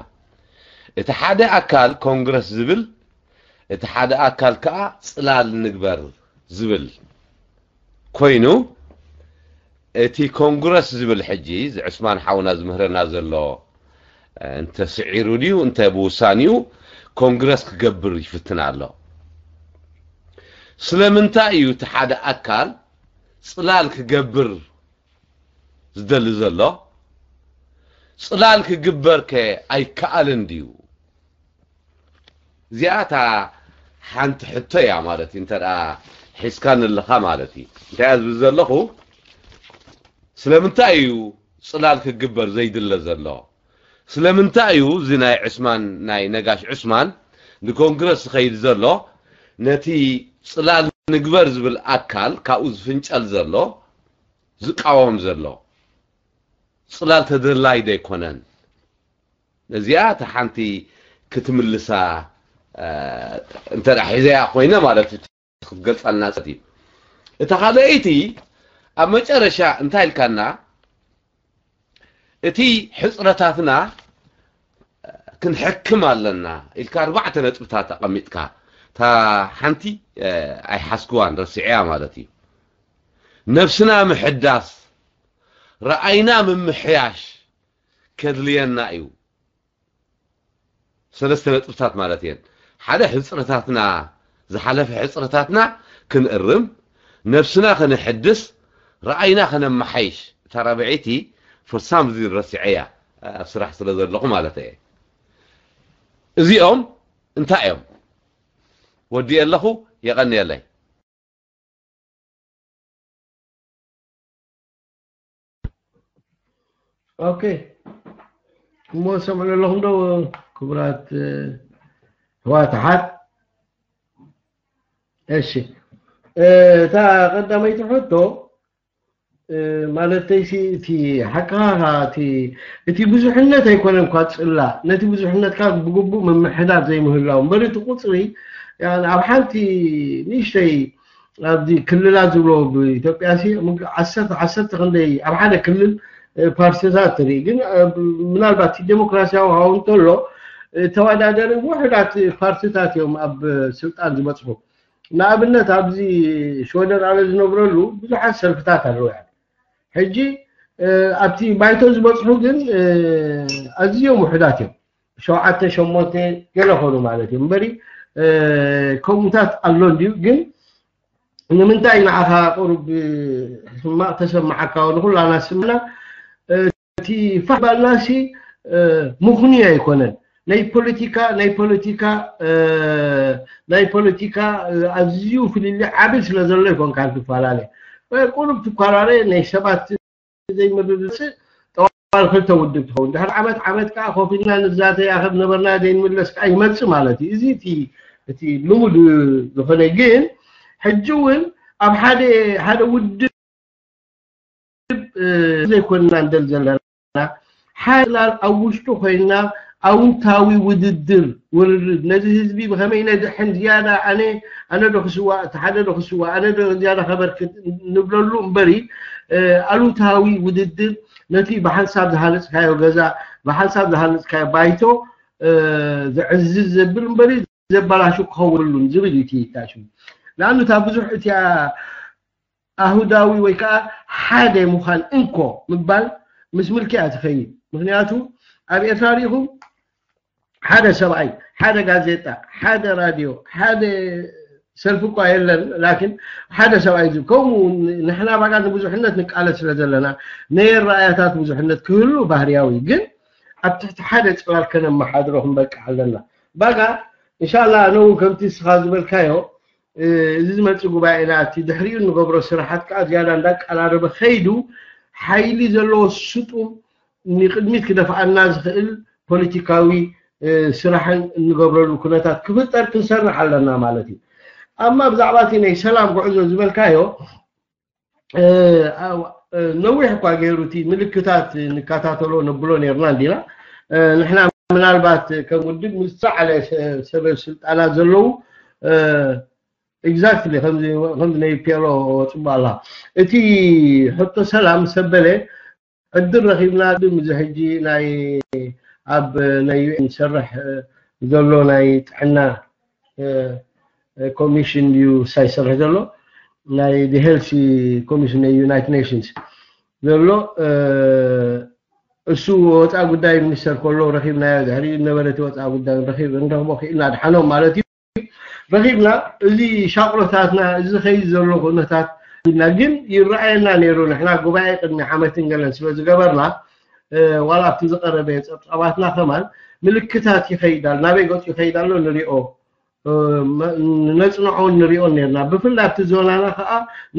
እቲ ሓደ ኣካል ኮንግረስ ዝብል እቲ ሓደ ኣካል ከዓ ፅላል ንግበር ዝብል ኮይኑ እቲ ኮንግረስ ዝብል ሕጂ እዚ ዕስማን ሓውና ዝምህረና ዘሎ እንተ ስዒሩ ድዩ እንተ ብውሳኒኡ ኮንግረስ ክገብር ይፍትን ኣሎ ስለምንታይ እዩ እቲ ሓደ ኣካል ፅላል ክገብር ዝደሊ ዘሎ ፅላል ክግበር ከ ኣይከኣልን ድዩ እዚኣ እታ ሓንቲ ሕቶ እያ ማለት እዩ እንተ ሒዝካ ንለኻ ማለት እዩ እንታይ እያ ዝብል ዘለኹ ስለምንታይ እዩ ፅላል ክግበር ዘይድለ ዘሎ ስለምንታይ እዩ እዚ ናይ ዕስማን ናይ ነጋሽ ዕስማን ንኮንግረስ ዝኸይድ ዘሎ ነቲ ፅላል ንግበር ዝብል ኣካል ካብኡ ዝፍንጨል ዘሎ ዝቃወም ዘሎ ፅላል ተደላይ ዶ ኣይኮነን እዚኣ እታ ሓንቲ ክትምልሳ እንተ ሒዘያ ኮይነ ማለት እዩ ክትገልፃልና ፀት እዩ። እታ ካልኣይቲ ኣብ መጨረሻ እንታይ ኢልካና እቲ ሕፅረታትና ክንሕክም ኣለና ኢልካ ኣርባዕተ ነጥብታት ኣቐሚጥካ እታ ሓንቲ ኣይሓስክዋን ረሲዐያ ማለት እዩ። ነብስና ምሕዳስ ረኣይና ምምሕያሽ ከድልየና እዩ። ሰለስተ ነጥብታት ማለት እየን። ሓደ ሕፅረታትና ዝሓለፈ ሕፅረታትና ክንእርም ነብስና ከነሕድስ ረኣይና ከነመሓይሽ እታ ራብዐይቲ ፈርሳም እዚ ረሲዐያ ኣብ ስራሕ ስለ ዘለኹ ማለት እየ። እዚኦም እንታይ እዮም? ወዲኤ ኣለኹ። የቐንየለይ። ኦኬ እሞ ሰምዑ ኣለኹም ዶ ክቡራት ኣሕዋት ኣሓት? እሺ እታ ቀዳመይቲ ሕቶ ማለተይሲ እቲ ሓቅኻ እቲ ብዙሕነት ኣይኮነን ኳ ፅላ ነቲ ብዙሕነትካ ብግቡእ ምምሕዳር ዘይምህላው እምበር እቲ ቁፅሪ ኣብ ሓንቲ ንእሽተይ ኣብዚ ክልላት ዝብሎ ብኢትዮጵያ ዓሰርተ ዓሰርተ ክንደይ ኣብ ሓደ ክልል ፓርቲታት ትርኢ ግን ምናልባት ዴሞክራሲያዊ ሃው እንተሎ ተወዳደሪ ውሕዳት ፓርቲታት እዮም ኣብ ስልጣን ዝበፅሑ ንኣብነት ኣብዚ ሽወደን ኣነ ዝነብረሉ ብዙሓት ሰልፍታት ኣለዉ ሕጂ ኣብቲ ባይቶ ዝበፅሑ ግን ኣዝዮም ውሕዳት እዮም ሸውዓተ ሸሞንተ ገለ ኾኑ ማለት እዩ እምበሪ ከምኡታት ኣሎ እንድዩ ግን ንምንታይ ንዓኻ ቁሩብ ሕማቕ ተሰማዓካ ንኩላና ስምና እቲ ፋሕ ባልናሲ ምኽኑይ ኣይኮነን ናይ ፖለቲካ ናይ ፖለቲካ ናይ ፖለቲካ ኣዝዩ ፍልልይ ዓቢ ስለ ዘሎ ይኮንካ ትፈላለ ቁሩብ ትኳራረ ናይ ሰባት ዘይምርድዳእ ጠዋል ክልተ ውድብ ትኸውን ድሕሪ ዓመት ዓመት ከዓ ኮፍ ኢልና ንዛተይ ኣኸብ ነበርና ዘይንምለስ ከዓ ይመፅእ ማለት እዩ እዚ እቲ እቲ ልሙድ ዝኾነ ግን ሕጂ እውን ኣብ ሓደ ሓደ ውድብ ዘይኮንና ንደል ዘለና ሓላል ኣብ ውሽጡ ኮይና ኣውንታዊ ውድድር ውርርድ ነዚ ህዝቢ ብኸመይ ነድሕን ዝያዳ ኣነ ኣነ ዶ ክስዋእ እቲ ሓደ ዶ ክስዋእ ኣነ ዶ ዝያዳ ከበርክት ንብለሉ እምበሪ ኣሉታዊ ውድድር ነቲ ብሓንሳብ ዝሃነፅካዮ ገዛ ብሓንሳብ ዝሃነፅካዮ ባይቶ ዘዕዝዝ ዘብል እምበሪ ዘባላሹ ክኸውንሉን ዝብል እዩ ታሽሙ ንኣብነት ኣብ ብዙሕ እቲ ኣህዳዊ ወይ ከዓ ሓደ ምዃን እንኮ ምባል ምስ ምልኪ እያ ትኸይድ ምክንያቱ ኣብ ኤርትራ ሪኢኹም ሓደ ሰብኣይ ሓደ ጋዜጣ ሓደ ራድዮ ሓደ ሰልፊ እኳ የለን ላኪን ሓደ ሰብኣይ እዚ ከምኡ ንሕና ባጋ ንብዙሕነት ንቃለስ ስለ ዘለና ነየር ረኣያታት ብዙሕነት ክህሉ ባህርያዊ ግን ኣብ ትሕቲ ሓደ ፅላል ከነመሓድሮ ክንበቅዕ ኣለና ባጋ እንሻላ ኣነ እውን ከምቲ ንስኻ ዝበልካዮ እዚ ዝመፅእ ጉባኤና እቲ ድሕሪኡ እንገብሮ ስራሓት ከዓ ዝያዳ እንዳቀራረበ ከይዱ ሓይሊ ዘለዎ ስጡም ንቅድሚት ክደፍኣና ዝኽእል ፖለቲካዊ ስራሕን እንገብረሉ ኩነታት ክፍጠር ክንሰርሕ ኣለና ማለት እዩ። ኣማ ብዛዕባ እቲ ናይ ሰላም ጉዕዞ ዝበልካዮ ነዊሕ እኳ ገይሩ እቲ ምልክታት ንከታተሎ ነብሎ ነርና እንዲና ንሕና ምናልባት ከም ውድብ ምስ ዝዓለ ሰበ ስልጣናት ዘለዉ exactly ከምዚ ናይ ፒኤልኦ ፅቡቅ ኣላ እቲ ሕቶ ሰላም ሰበለ ዕድል ረኺብና እዚ ሕጂ ናይ ኣብ ናይ ዩኤን ዝሰርሕ ዘሎ ናይ ጥዕና ኮሚሽን እዩ ሳይ ዝሰርሕ ዘሎ ናይ ሄልሲ ኮሚሽን ናይ ዩናይትድ ኔሽንስ ዘሎ እሱ ወፃኢ ጉዳይ ሚኒስተር ከሎ ረኺብናዮ ድሕሪ ነበረ እቲ ወፃኢ ጉዳይ ንረኽቦ ክኢልና ድሓኖም ማለት እዩ ረኺብና እዚ ሻቕሎታትና እዚ ኸይድ ዘሎ ኩነታት ኢልና ግን ይረኣየና ነይሩ ንሕና ጉባኤ ቅድሚ ዓመትን ገለን ስለ ዝገበርና ዋላ ኣብቲ ዝቐረበ ፀብፃባትና ከማን ምልክታት ይኸይዳል ናበይ ገፁ ይኸይዳሎ ንሪኦ ነፅንዖን ንሪኦን ነርና ብፍላይ ኣብቲ ዞናና ከዓ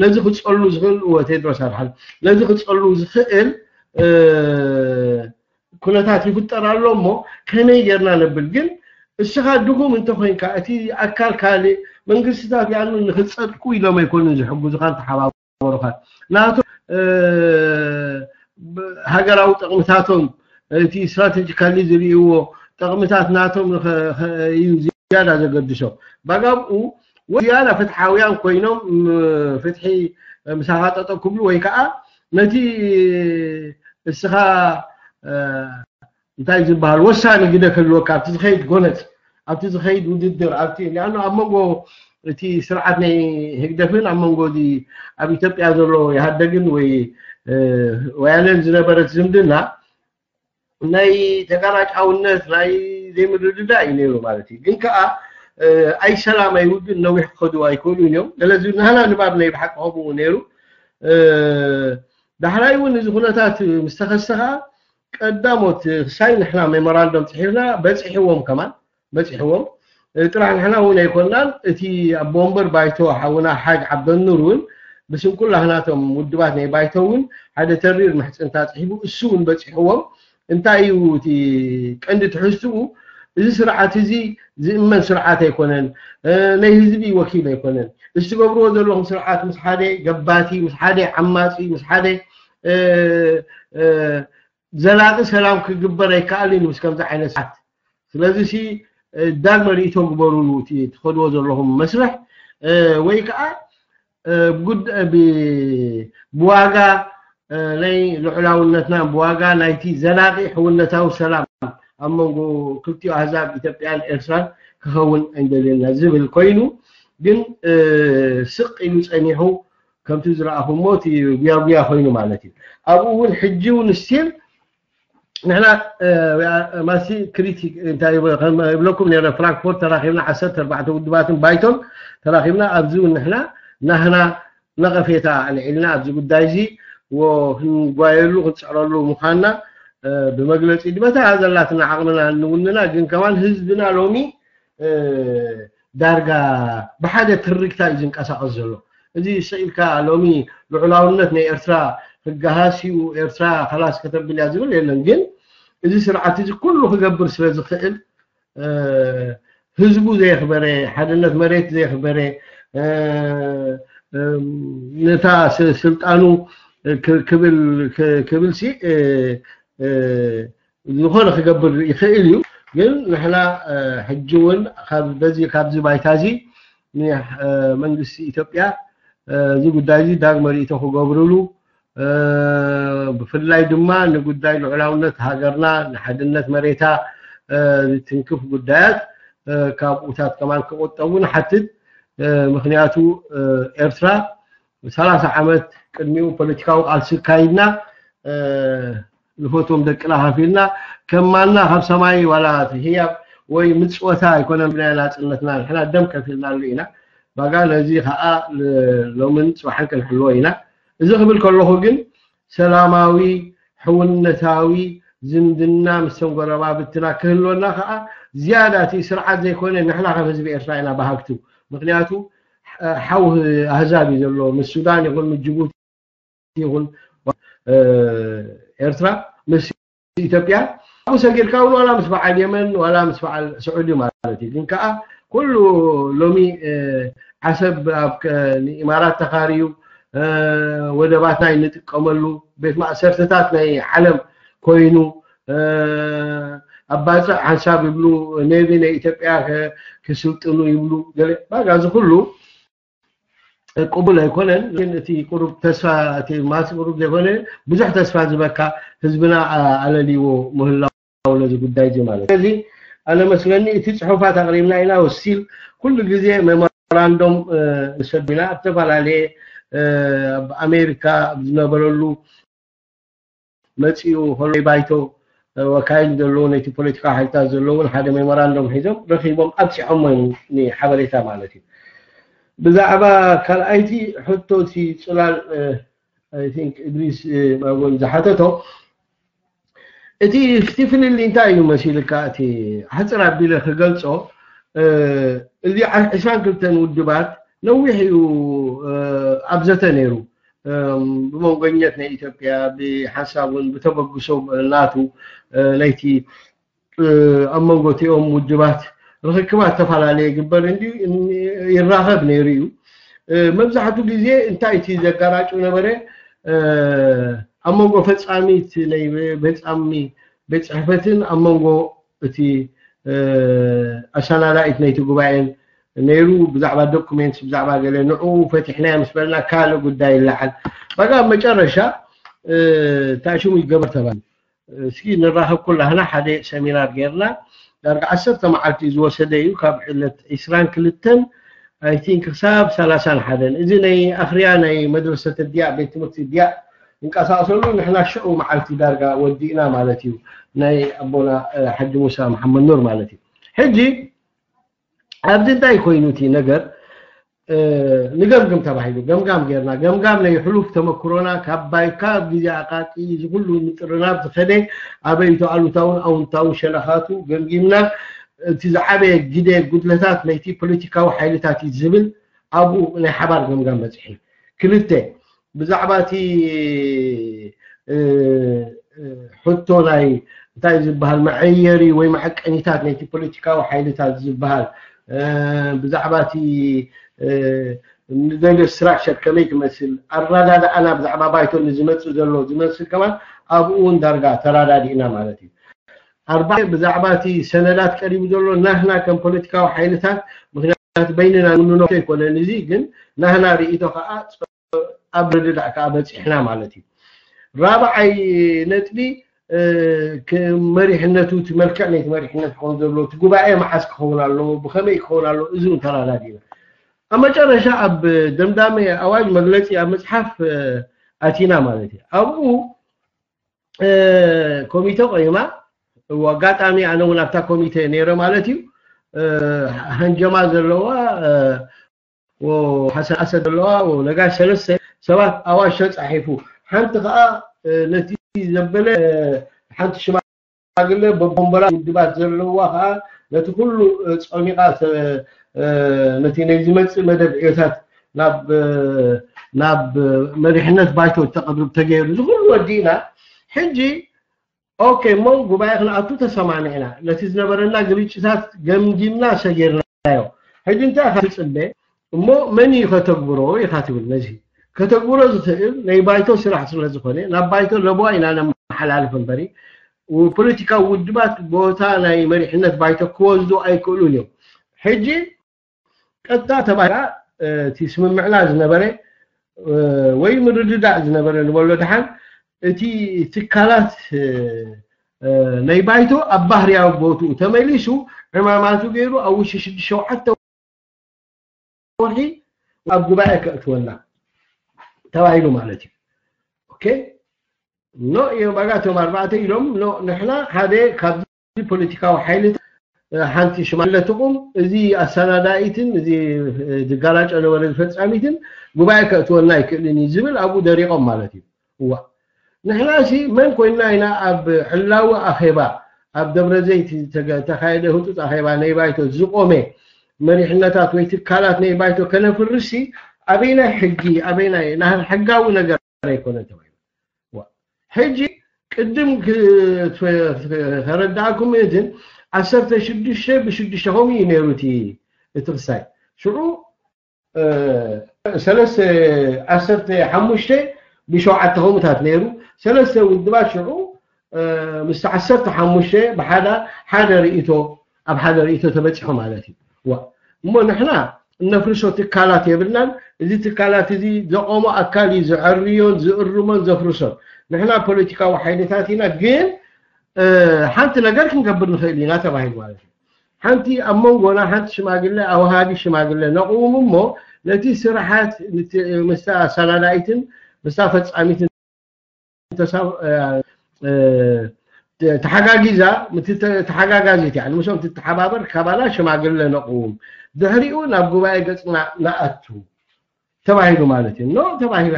ነዚ ክፀሉ ዝኽእል እወ ቴድሮስ ኣድሓን ነዚ ክፀሉ ዝኽእል ኩነታት ይፍጠር ኣሎ እሞ ከመይ ጌርና ነብል ግን እስኻ ድኹም እንተኮይንካ እቲ ኣካል ካልእ መንግስትታት ያኑ ንክፀድቁ ኢሎም ኣይኮኑን ዝሕግዙኻ እንተሓባበሩኻ ናቶም ሃገራዊ ጥቕምታቶም እቲ ስትራቴጂካሊ ዝርእይዎ ጠቕምታት ናቶም እዩ ዝያዳ ዘገድሶ። ባጋብኡ ወይ ዝያዳ ፍትሓውያን ኮይኖም ፍትሒ ምሳኻ ጠጠው ክብሉ ወይ ከዓ ነቲ እስኻ እንታይ ዝበሃል ወሳኒ ግደ ክህልወካ ኣብቲ ዝኸይድ ጎነፅ ኣብቲ ዝኸይድ ውድድር ኣብቲ ሊኣኑ ኣብ መንጎ እቲ ስርዓት ናይ ህግደፍን ኣብ መንጎ እዚ ኣብ ኢትዮጵያ ዘሎ ኢህኣደግን ወይ ወያነን ዝነበረት ዝምድና ናይ ተጋራጫውነት ናይ ዘይምርድዳ እዩ ነይሩ ማለት እዩ። ግን ከዓ ኣይሰላም ኣይውግን ነዊሕ ክኸዱ ኣይክእሉን እዮም። ስለዚ ናህና ንባብ ናይ ብሓቂ ከምኡ ነይሩ። ዳሕራይ እውን እዚ ኩነታት ምስ ተኸሰኻ ቀዳሞት ክሳይ ንሕና ሜሞራንዶም ፅሒፍና በፂሕዎም ከማን በፂሕዎም ጥራሕ ንሕና እውን ኣይኮናን እቲ ኣቦ ወንበር ባይቶ ሓውና ሓጅ ዓብደኑር እውን ብስንኩላህናቶም ውድባት ናይ ባይቶ እውን ሓደ ተሪር ምሕፅንታ ፅሒፉ እሱ እውን በፂሕዎም እንታይ እዩ እቲ ቀንዲ ትሕዝትኡ እዚ ስርዓት እዚ ዝእመን ስርዓት ኣይኮነን ናይ ህዝቢ ወኪል ኣይኮነን እዚ ትገብርዎ ዘለኹም ስርዓት ምስ ሓደ ገባቲ ምስ ሓደ ዓማፂ ምስ ሓደ ዘላቂ ሰላም ክግበር ኣይከኣልን ምስ ከምዚ ዓይነት ስርዓት ስለዚ ሲ ዳግመ ርእቶ ግበሩሉ እቲ ትኸድዎ ዘለኹም መስርሕ ወይ ከዓ ብዋጋ ናይ ልዑላውነትና ብዋጋ ናይቲ ዘላቂ ሕውነታዊ ሰላም ኣብ መንጎ ክልቲኡ ኣህዛብ ኢትዮጵያን ኤርትራን ክኸውን ኣይንደልየና ዝብል ኮይኑ ግን ስቕ ኢሉ ጸኒሑ ከምቲ ዝረኣኹሞ እቲ ጉያጉያ ኮይኑ ማለት እዩ ኣብኡ እውን ሕጂ እውን ስቲል ንሕና ማሲ ክሪቲክ እንታይ ይብለኩም ነረ ፍራንክፎርት ተራኺብና ዓሰርተ ኣርባዕተ ውድባትን ባይቶን ተራኺብና ኣብዚ እውን ንሕና ናህና ነቐፌታ ኣልዒልና ኣብዚ ጉዳይ እዚ ክንጓየሉ ክንፅዕረሉ ምዃንና ብመግለፂ ድመታ ዘላትና ዓቕምና እንውንና ግን ከማን ህዝብና ሎሚ ዳርጋ ብሓደ ትርክታ እዩ ዝንቀሳቐስ ዘሎ እዚ ስኢልካ ሎሚ ልዑላውነት ናይ ኤርትራ ህገሃስ እዩ ኤርትራ ከላስ ከተብል እያ ዝብል የለን ግን እዚ ስርዓት እዚ ኩሉ ክገብር ስለ ዝኽእል ህዝቡ ዘየኽበረ ሓድነት መሬት ዘየኽበረ ነታ ስልጣኑ ክብል ክብል ሲ ዝኾነ ክገብር ይኽእል እዩ ግን ንሕና ሕጂ እውን በዚ ካብዚ ባይታ እዚ መንግስቲ ኢትዮጵያ እዚ ጉዳይ እዚ ዳግመ ርእቶ ክገብርሉ ብፍላይ ድማ ንጉዳይ ልዑላውነት ሃገርና ንሓድነት መሬታ ዝትንክፍ ጉዳያት ካብኡታት ከማን ክቁጠቡ ንሓትት ምክንያቱ ኤርትራ ሰላሳ ዓመት ቅድሚኡ ፖለቲካዊ ቃልሲ ካይድና ንፈትዎም ደቅና ከፊልና ከማና ካብ ሰማይ ዋላ ህያብ ወይ ምፅወታ ኣይኮነን ብናይ ናፅነትና ንሕና ደም ከፊልናሉ ኢና ባጋ ነዚ ከዓ ሎምን ፅባሕን ክንሕልዎ ኢና እዚ ክብል ከለኹ ግን ሰላማዊ ሕውነታዊ ዝምድና ምስ ጎረባብትና ክህልወና ከዓ ዝያዳ እቲ ስርዓት ዘይኮነ ንሕና ከም ህዝቢ ኤርትራ ኢና ባህግቱ ምክንያቱ ሓው ኣህዛብ እዩ ዘሎ ምስ ሱዳን ይኹን ምስ ጅቡቲ ይኹን ኤርትራ ምስ ኢትዮጵያ ኣብኡ ሰጊርካ እውን ዋላ ምስ በዓል የመን ዋላ ምስ በዓል ስዑዲ ማለት እዩ ግን ከዓ ኩሉ ሎሚ ዓሰብ ኣብ ንኢማራት ተኻርዩ ወደባትና እንጥቀመሉ ቤት ማእሰርትታት ናይ ዓለም ኮይኑ ኣብ ባፅዕ ሓንሳብ ይብሉ ኔቪ ናይ ኢትዮጵያ ክስልጥኑ ይብሉ ገለ ባጋ እዚ ኩሉ ቅቡል ኣይኮነን ግን እቲ ቁሩብ ተስፋ እቲ ማስ ቁሩብ ዘይኮነ ብዙሕ ተስፋ ዝበካ ህዝብና ኣለልዎ ምህላው ነዚ ጉዳይ እዚ ማለት እዚ ኣነ መስለኒ እቲ ፅሑፋት ኣቅሪብና ኢና ወሲል ኩሉ ግዜ ሜሞራንዶም ንሰድና ኣብ ዝተፈላለየ ኣብ ኣሜሪካ ዝነበረሉ መፂኡ ከሎ ባይቶ ወካይል ዘለዉ ነቲ ፖለቲካዊ ሓይልታት ዘለውን ሓደ ሜሞራንዶም ሒዞም ረኪቦም ኣብፂሖሞ ንሓበሬታ ማለት እዩ ብዛዕባ ካልኣይቲ ሕቶ እቲ ፅላል I think እድሪስ እውን ዝሓተቶ እቲ እቲ ፍልልይ እንታይ እዩ መሲልካ እቲ ሓፅር ኣቢለ ክገልፆ እዚ ዕስራን ክልተን ውድባት ነዊሕ እዩ ኣብ ዘተ ነይሩ ብመንጎኘት ናይ ኢትዮጵያ ብሓንሳብ እውን ብተበግሶ ናቱ ናይቲ ኣብ መንጎ እቲኦም ውድባት ርክክባት ዝተፈላለየ ይግበር እንዲ ይራኸብ ነይሩ እዩ መብዛሕቱ ግዜ እንታይ እቲ ዘጋራጩ ነበረ ኣብ መንጎ ፈፃሚት ናይ ፈፃሚ ቤት ፅሕፈትን ኣብ መንጎ እቲ ኣሰናዳኢት ናይቲ ጉባኤን ነይሩ። ብዛዕባ ዶኩሜንትስ ብዛዕባ ገለ ንዑ ፈቲሕናዮ ምስ በልና ካልእ ጉዳይ ይለዓል። በቃ ኣብ መጨረሻ ታሽሙ ይገበር ተባለ። እስኪ ንራኸብ ኩላህና ሓደ ሰሚናር ጌርና ዳርጋ ዓሰርተ መዓልቲ ዝወሰደ እዩ። ካብ ዕለት ዒስራን ክልተን ኣይቲንክ ክሳብ ሰላሳን ሓደን እዚ ናይ ኣኽርያ ናይ መድረሰት ድያ ቤት ትምህርቲ ድያ እንቀሳቀሰሉ ንሕና ሽዑ መዓልቲ ዳርጋ ወዲእና ማለት እዩ። ናይ ኣቦና ሓጂ ሙሳ መሓመድ ኑር ማለት እዩ። ሕጂ ኣብዚ እንታይ ኮይኑ እቲ ነገር ንገምግም ተባሂሉ ገምጋም ጌርና። ገምጋም ናይ ሕሉፍ ተመክሮና ካብ ባይካ ኣብ ግዜ ኣቃቂ ዝኩሉ ምጥርናብ ዝኸደ ኣበይቶ ኣሉታውን ኣውንታውን ሸነኻቱ ገምጊምና። እቲ ዝዓበየ ግደ ጉድለታት ናይቲ ፖለቲካዊ ሓይልታት እዩ ዝብል ኣብኡ ናይ ሓባር ገምጋም በፅሒ። ክልተ ብዛዕባ እቲ ሕቶ ናይ እንታይ ዝበሃል መዐየሪ ወይ መዐቀኒታት ናይቲ ፖለቲካዊ ሓይልታት ዝበሃል ብዛዕባ እቲ ንደልዮ ስትራክቸር ከመይ ትመስል ኣረዳድኣና ብዛዕባ ባይቶ ንዝመፅእ ዘሎ ዝመስል ከማን ኣብኡ እውን ዳርጋ ተራዳዲእና ማለት እዩ። ኣርባዕ ብዛዕባ እቲ ሰነዳት ቀሪቡ ዘሎ ናህና ከም ፖለቲካዊ ሓይልታት ምክንያቱ በይንና ንምንኖ ኣይኮነን እዚ ግን ናህና ርእይቶ ከዓ ኣብ ርድዳእ ከዓ በፂሕና ማለት እዩ። ራብዓይ ነጥቢ መሪሕነቱ እቲ መልክዕ ናይቲ መሪሕነት ክኸውን ዘለዎ እቲ ጉባኤ መዓስ ክኸውን ኣለዎ ብከመይ ክኸውን ኣለዎ እዚ እውን ተራዳዲእና ኣብ መጨረሻ ኣብ ደምዳመ ኣዋጅ መግለፂ ኣብ መፅሓፍ ኣቲና ማለት እዩ። ኣብኡ ኮሚተ ቆይማ ኣጋጣሚ ኣነ እውን ኣብታ ኮሚተ ነይረ ማለት እዩ። ሃንጀማ ዘለዋ ሓሰን ኣሰ ዘለዋ ነጋሽ ሰለስተ ሰባት ኣዋጅ ተፃሒፉ ሓንቲ ከዓ ነቲ ዘበለ ሓንቲ ሽማግለ በቦምበራ ውድባት ዘለዋ ከዓ ነቲ ኩሉ ፀሚቃ ነቲ ናይ ዝመፅእ መደብ ዕዮታት ናብ ናብ መሪሕነት ባይቶ ተቅርብ ተገይሩ እዚ ኩሉ ወዲእና ሕጂ ኦኬ እሞ ጉባኤ ክንኣቱ ተሰማሚዕና ነቲ ዝነበረና ግርጭታት ገምጊምና ሰጊርናዮ። ሕጂ እንታይ ኢኻ ትፅበ እሞ መን እዩ ከተግብሮ ኢኻ ትብል ነዚ ከተግብሮ ዝኽእል ናይ ባይቶ ስራሕ ስለ ዝኾነ ናብ ባይቶ ለበዋ ኢና ነመሓላልፍ እምበሪ ፖለቲካዊ ውድባት ቦታ ናይ መሪሕነት ባይቶ ክወስዱ ኣይክእሉን እዮም። ሕጂ ቀጥታ ተባሂላ እቲ ስምምዕና ዝነበረ ወይ ምርድዳእ ዝነበረ ንበሎ ድሓን እቲ ትካላት ናይ ባይቶ ኣብ ባህርያዊ ቦትኡ ተመሊሱ ዕማማቱ ገይሩ ኣብ ውሽጢ ሽዱሽተ ሸውዓተ ወርሒ ኣብ ጉባኤ ከእትወና ተባሂሉ ማለት እዩ። ኦኬ ኖ እዮም ባጋ እቶም ኣርባዕተ ኢሎም ኖ ንሕና ሓደ ካብ ፖለቲካዊ ሓይልታት ሓንቲ ሽማግለ ትቑም እዚ ኣሰናዳኢትን እዚ ዝጋላጮ ነበረ ፈጻሚትን ጉባኤ ከእትወና ኣይክእልን እዩ ዝብል ኣብኡ ደሪቖም ማለት እዩ። እዋ ንሕና ሲ መን ኮይንና ኢና ኣብ ዕላዊ ኣኼባ ኣብ ደብረ ዘይት ዝተካየደ ህፁፅ ኣኼባ ናይ ባይቶ ዝቆመ መሪሕነታት ወይ ትካላት ናይ ባይቶ ከነፍርሲ ኣበይናይ ሕጊ ኣበይናይ ናህር ሕጋዊ ነገር ኣይኮነ ተባሂሉ። ሕጂ ቅድም ተረዳእኩም እትን ዓሰርተ ሽዱሽተ ብሽዱሽተ ከምኡ እዩ ነይሩ እቲ እቲ ክሳይ ሽዑ ሰለስተ ዓሰርተ ሓሙሽተ ብሸውዓተ ከምኡታት ነይሩ ሰለስተ ውድባት ሽዑ ምስ ዓሰርተ ሓሙሽተ ብሓዳ ሓደ ርእቶ ኣብ ሓደ ርእቶ ተበፂሑ ማለት እዩ። እሞ ንሕና እነፍርሶ ትካላት የብልናን። እዚ ትካላት እዚ ዘቆሞ ኣካል እዩ ዘዐርዮን ዝእርሞን ዘፍርሶን። ንሕና ፖለቲካዊ ሓይልታት ኢና፣ ግን ሓንቲ ነገር ክንገብር ንኽእል ኢና ተባሂሉ ማለት እዩ። ሓንቲ ኣብ መንጎና ሓንቲ ሽማግለ ኣውሃዲ ሽማግለ ነቕውም እሞ ነቲ ስራሓት ምስታ ኣሰናዳኢትን ምስታ ፈጻሚትን ተሓጋጊዛ ተሓጋጋዚት እያ ምስኦም ትተሓባበር ካባና ሽማግለ ነቕውም ድሕሪኡ ናብ ጉባኤ ገፅና ንኣቱ ተባሂሉ ማለት እዩ። ኖ ተባሂላ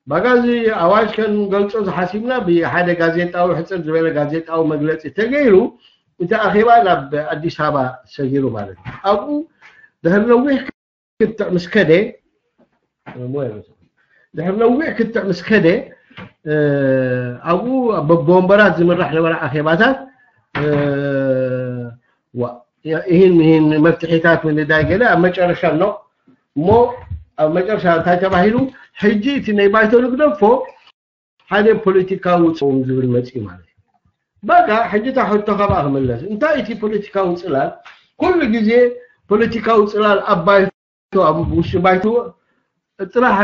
ባጋዚ ኣዋጅ ከንገልፆ ዝሓሲብና ብሓደ ጋዜጣዊ ሕፅር ዝበለ ጋዜጣዊ መግለፂ ተገይሩ እቲ ኣኼባ ናብ ኣዲስ ኣበባ ሰጊሩ ማለት እዩ። ኣብኡ ድሕሪ ነዊሕ ክትዕ ምስ ከደ ድሕሪ ነዊሕ ክትዕ ምስ ከደ ኣብኡ በወንበራት ዝምራሕ ነበረ ኣኼባታት ይህን ይህን መፍትሒታት ምንዳይ ገለ ኣብ መጨረሻ ነው እሞ ኣብ መጨረሻ እንታይ ተባሂሉ ሕጂ እቲ ናይ ባይቶ ንግደፎ ሓደ ፖለቲካዊ ፀውም ዝብል መፅኡ ማለት እዩ። በቃ ሕጂ እታ ሕቶ ካብኣ ክምለስ። እንታይ እቲ ፖለቲካዊ ጽላል? ኩሉ ግዜ ፖለቲካዊ ጽላል ኣብ ባይቶ፣ ኣብ ውሽጢ ባይቶ ጥራሕ፣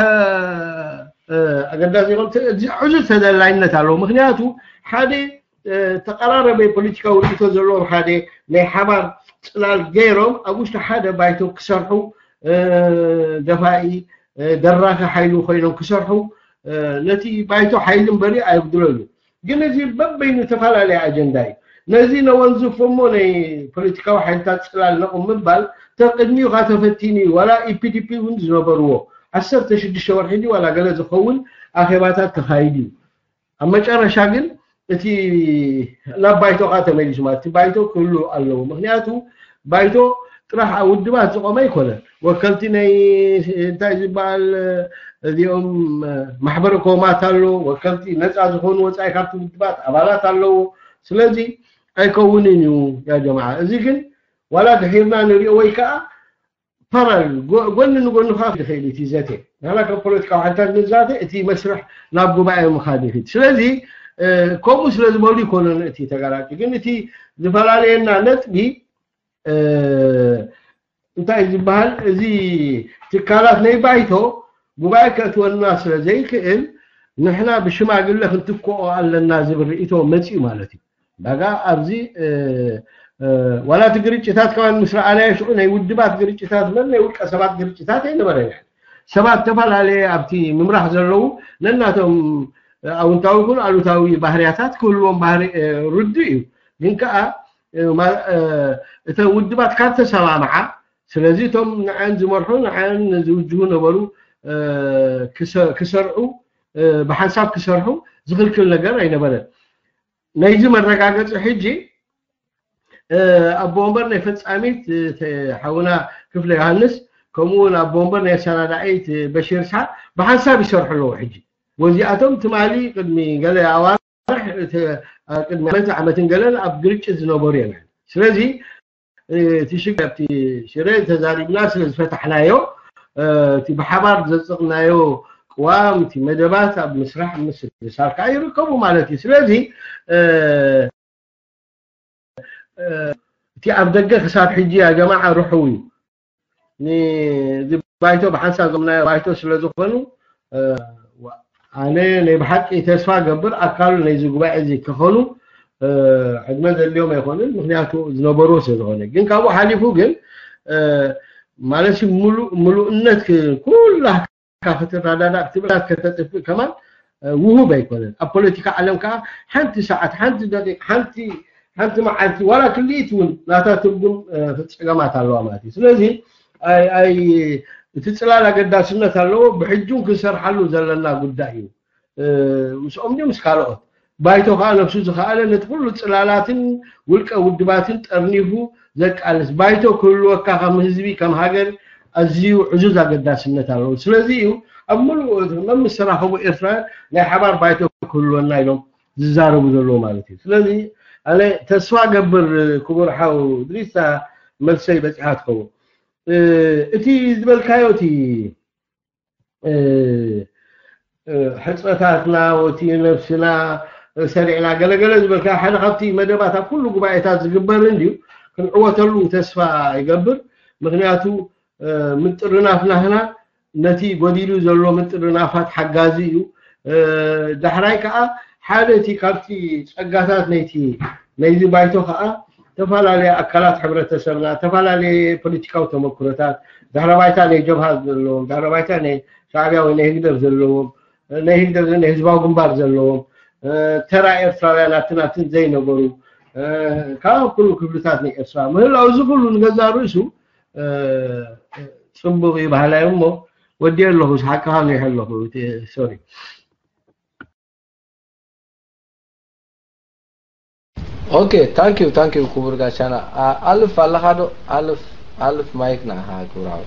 እ፣ ኣገዳሲ ይኹን፣ እዚ ዕዙዝ ተደላይነት ኣለዎ። ምኽንያቱ ሓደ፣ እ፣ ተቐራረበ ፖለቲካዊ ርእይቶ ዘለዎም ሓደ ናይ ሓባር ጽላል ገይሮም ኣብ ውሽጢ ሓደ ባይቶ ክሰርሑ፣ እ፣ ደፋኢ፣ እ፣ ደራኺ ሓይሊ ኮይኖም ክሰርሑ፣ እ፣ ነቲ ባይቶ ሓይሊ እምበሪ ኣይጉድለሉ። ግን እዚ በበይኑ ተፈላለየ ኣጀንዳ እዩ። ነዚ ነወንዝፎ እሞ ናይ ፖለቲካዊ ሓይልታት ጽላል ነቑም ምባል ተቕድሚኡ ካ ተፈቲኑ እዩ። ዋላ ኢፒዲፒ እውን ዝነበርዎ ዓሰርተ ሽዱሽተ ወርሒ ድዩ ዋላ ገለ ዝኸውን ኣኼባታት ተኻይዱ እዩ። ኣብ መጨረሻ ግን እቲ ናብ ባይቶ ካ ተመሊሱ ማለት እቲ ባይቶ ክህሉ ኣለዎ። ምኽንያቱ ባይቶ ጥራሕ ኣብ ውድባት ዝቆመ ኣይኮነን። ወከልቲ ናይ እንታይ ዝበሃል እዚኦም ማሕበረ ኮማት ኣሎ፣ ወከልቲ ነፃ ዝኾኑ ወፃኢ ካብቲ ውድባት ኣባላት ኣለዎ። ስለዚ ኣይከውንን እዩ ያ ጀማዓ። እዚ ግን ዋላ ድሒርና ንሪኦ ወይ ከዓ ፓራል ጎ-፣ ጎኒ ንጎኒ ከዓ ክኸይድ እቲ ዘተ ናላ ካብ ፖለቲካዊ ሓይልታት ንዛተ እቲ መስርሕ ናብ ጉባኤ ምኻድ ይኽድ። ስለዚ እ፣ ከምኡ ስለ ዝበሉ ይኮነን እቲ ተጋራጭ ግን እቲ ዝፈላለየና ነጥቢ እ፣ እንታይ ዝበሃል እዚ ትካላት ናይ ባይቶ ጉባኤ ከእትወና ስለ ዘይክእል ንሕና ብሽማግለ ክንትክኦ ኣለና ዝብል ርእይቶ መፅኡ ማለት እዩ። ዳጋ ኣብዚ እ፣ እ፣ ዋላ እቲ ግርጭታት ከማን ምስ ረኣናዮ ሽዑ ናይ ውድባት ግርጭታት እምበር ናይ ውልቀ ሰባት ግርጭታት ኣይነበረን። ሰባት ተፈላለየ ኣብቲ ምምራሕ ዘለዉ ነናቶም ኣውንታዊ ይኹን ኣሉታዊ ባህርያታት ክህልዎም ባህሪ እ፣ ርዱእ እዩ። ግን ከኣ እ፣ ማ- እ፣ እተን ውድባት ካብ ተሰማምዓ ስለዚ እቶም ንዐን ዝመርሑ ንዐን ዝውጅሁ ነበሩ እ፣ ክሰ- ክሰርዑ እ፣ ብሓንሳብ ክሰርሑ ዝኽልክል ነገር ኣይነበረን። ናይዚ መረጋገፂ ሕጂ እ፣ ኣቦ ወንበር ናይ ፈጻሚት እ፣ ተ- ሓውና ክፍለ ዮሃንስ ከምኡ እውን ኣቦ ወንበር ናይ ኣሰናዳኢት እ፣ በሺር ስሓ ብሓንሳብ ይሰርሑ ኣለዉ። ሕጂ ወዚኣቶም ትማሊ ቅድሚ ገለ ኣዋርሕ እቲ፣ እ፣ ቅድሚ ዓመት ዓመትን ገለን ኣብ ግርጭት ዝነበሩ እዮም። ስለዚ እ፣ እቲ ሽግር ኣብቲ ሽረ ተዛሪብና ስለ ዝፈታሕናዮ እ፣ እቲ ብሓባር ዘጽቕናዮ ቅዋም እቲ መደባት ኣብ ምስራሕ ምስል ምሳል ከዓ ይርከቡ ማለት እዩ። ስለዚ እ፣ እ፣ እቲ ኣብ ደገ ክሳብ ሕጂ ያ ጀማዓ ርሑው እዩ። ንዚ ባይቶ ብሓንሳብ ዘምናዮ ባይቶ ስለ ዝኾኑ እ፣ ኣነ ናይ ብሓቂ ተስፋ ገብር ኣካል ናይዚ ጉባኤ እዚ ክኾኑ እ፣ ዕድመ ዘድልዮም ኣይኮኑን፣ ምክንያቱ ዝነበርዎ ስለ ዝኾነ። ግን ካብኡ ሓሊፉ ግን እ፣ ማለት ምሉእ ምሉእነት ክ- ኩላ ክትረዳዳእ ክትብላት ከተጥፍእ ከማን እ፣ ውሁብ ኣይኮነን። ኣብ ፖለቲካ ዓለም ከዓ ሓንቲ ሰዓት ሓንቲ ደቂቕ ሓንቲ ሓንቲ መዓልቲ ዋላ ክልኢት እውን ናታ ትርጉም እ፣ ጸገማት ኣለዋ ማለት እዩ። ስለዚ ኣይ ኣይ እቲ ጽላል ኣገዳስነት ኣለዎ። ብሕጂ እውን ክንሰርሓሉ ዘለና ጉዳይ እዩ። እ፣ ምስኦም ድዩ ምስ ካልኦት ባይቶ ከዓ ነብሱ ዝኸኣለ ነቲ ኩሉ ጽላላትን ውልቀ ውድባትን ጠርኒፉ ዘቃልስ ባይቶ ክህልወካ ከም ህዝቢ ከም ሃገር ኣዝዩ ዕዙዝ ኣገዳስነት ኣለዎ። ስለዚ እዩ ኣብ ምሉእ መምስ ተራኸቡ ኤርትራውያን ናይ ሓባር ባይቶ ክህልወና ኢሎም ዝዛረቡ ዘለዉ ማለት እዩ። ስለዚ ኣነ ተስፋ ገብር ክቡር ሓው ድሪስታ መልሰይ በፂሓ ትኸውን። እ፣ እቲ ዝበልካዮ እቲ እ፣ እ፣ ሕፅረታትና ወቲ ነብስና ሰሪዕና ገለገለ ዝበልካ ሓደ ካብቲ መደባት ኣብ ኩሉ ጉባኤታት ዝግበር እንድዩ። ክንዕወተሉ ተስፋ ይገብር። ምክንያቱ እ፣ ምጥርናፍ ናህና ነቲ ጎዲሉ ዘሎ ምጥርናፋት ሓጋዚ እዩ። እ፣ ዳሕራይ ከዓ ሓደ እቲ ካብቲ ጸጋታት ናይቲ ናይዚ ባይቶ ከዓ ተፈላለየ ኣካላት ሕብረተሰብና ተፈላለየ ፖለቲካዊ ተመክሮታት ድሕረ ባይታ ናይ ጀብሃ ዘለዎም ድሕረ ባይታ ናይ ሻዕብያ ወይ ናይ ህግደፍ ዘለዎም ናይ ህግደፍ ናይ ህዝባዊ ግንባር ዘለዎም እ፣ ተራ ኤርትራውያን ኣብትን ኣብትን ዘይነበሩ እ፣ ካብ ኩሉ ክፍልታት ናይ ኤርትራ ምህላው እዚ ኩሉ ንገዛ ርእሱ እ፣ ጽቡቕ እዩ ባህላይ እሞ ወዲ ኣለኹ ሓቅኻ ነው ኣለኹ ሶሪ Okay thank you thank you ክቡር ጋሻና ኣልፍ ኣለኻ ዶ ኣልፍ ኣልፍ ማይክ ንዓኻ ክብራዊ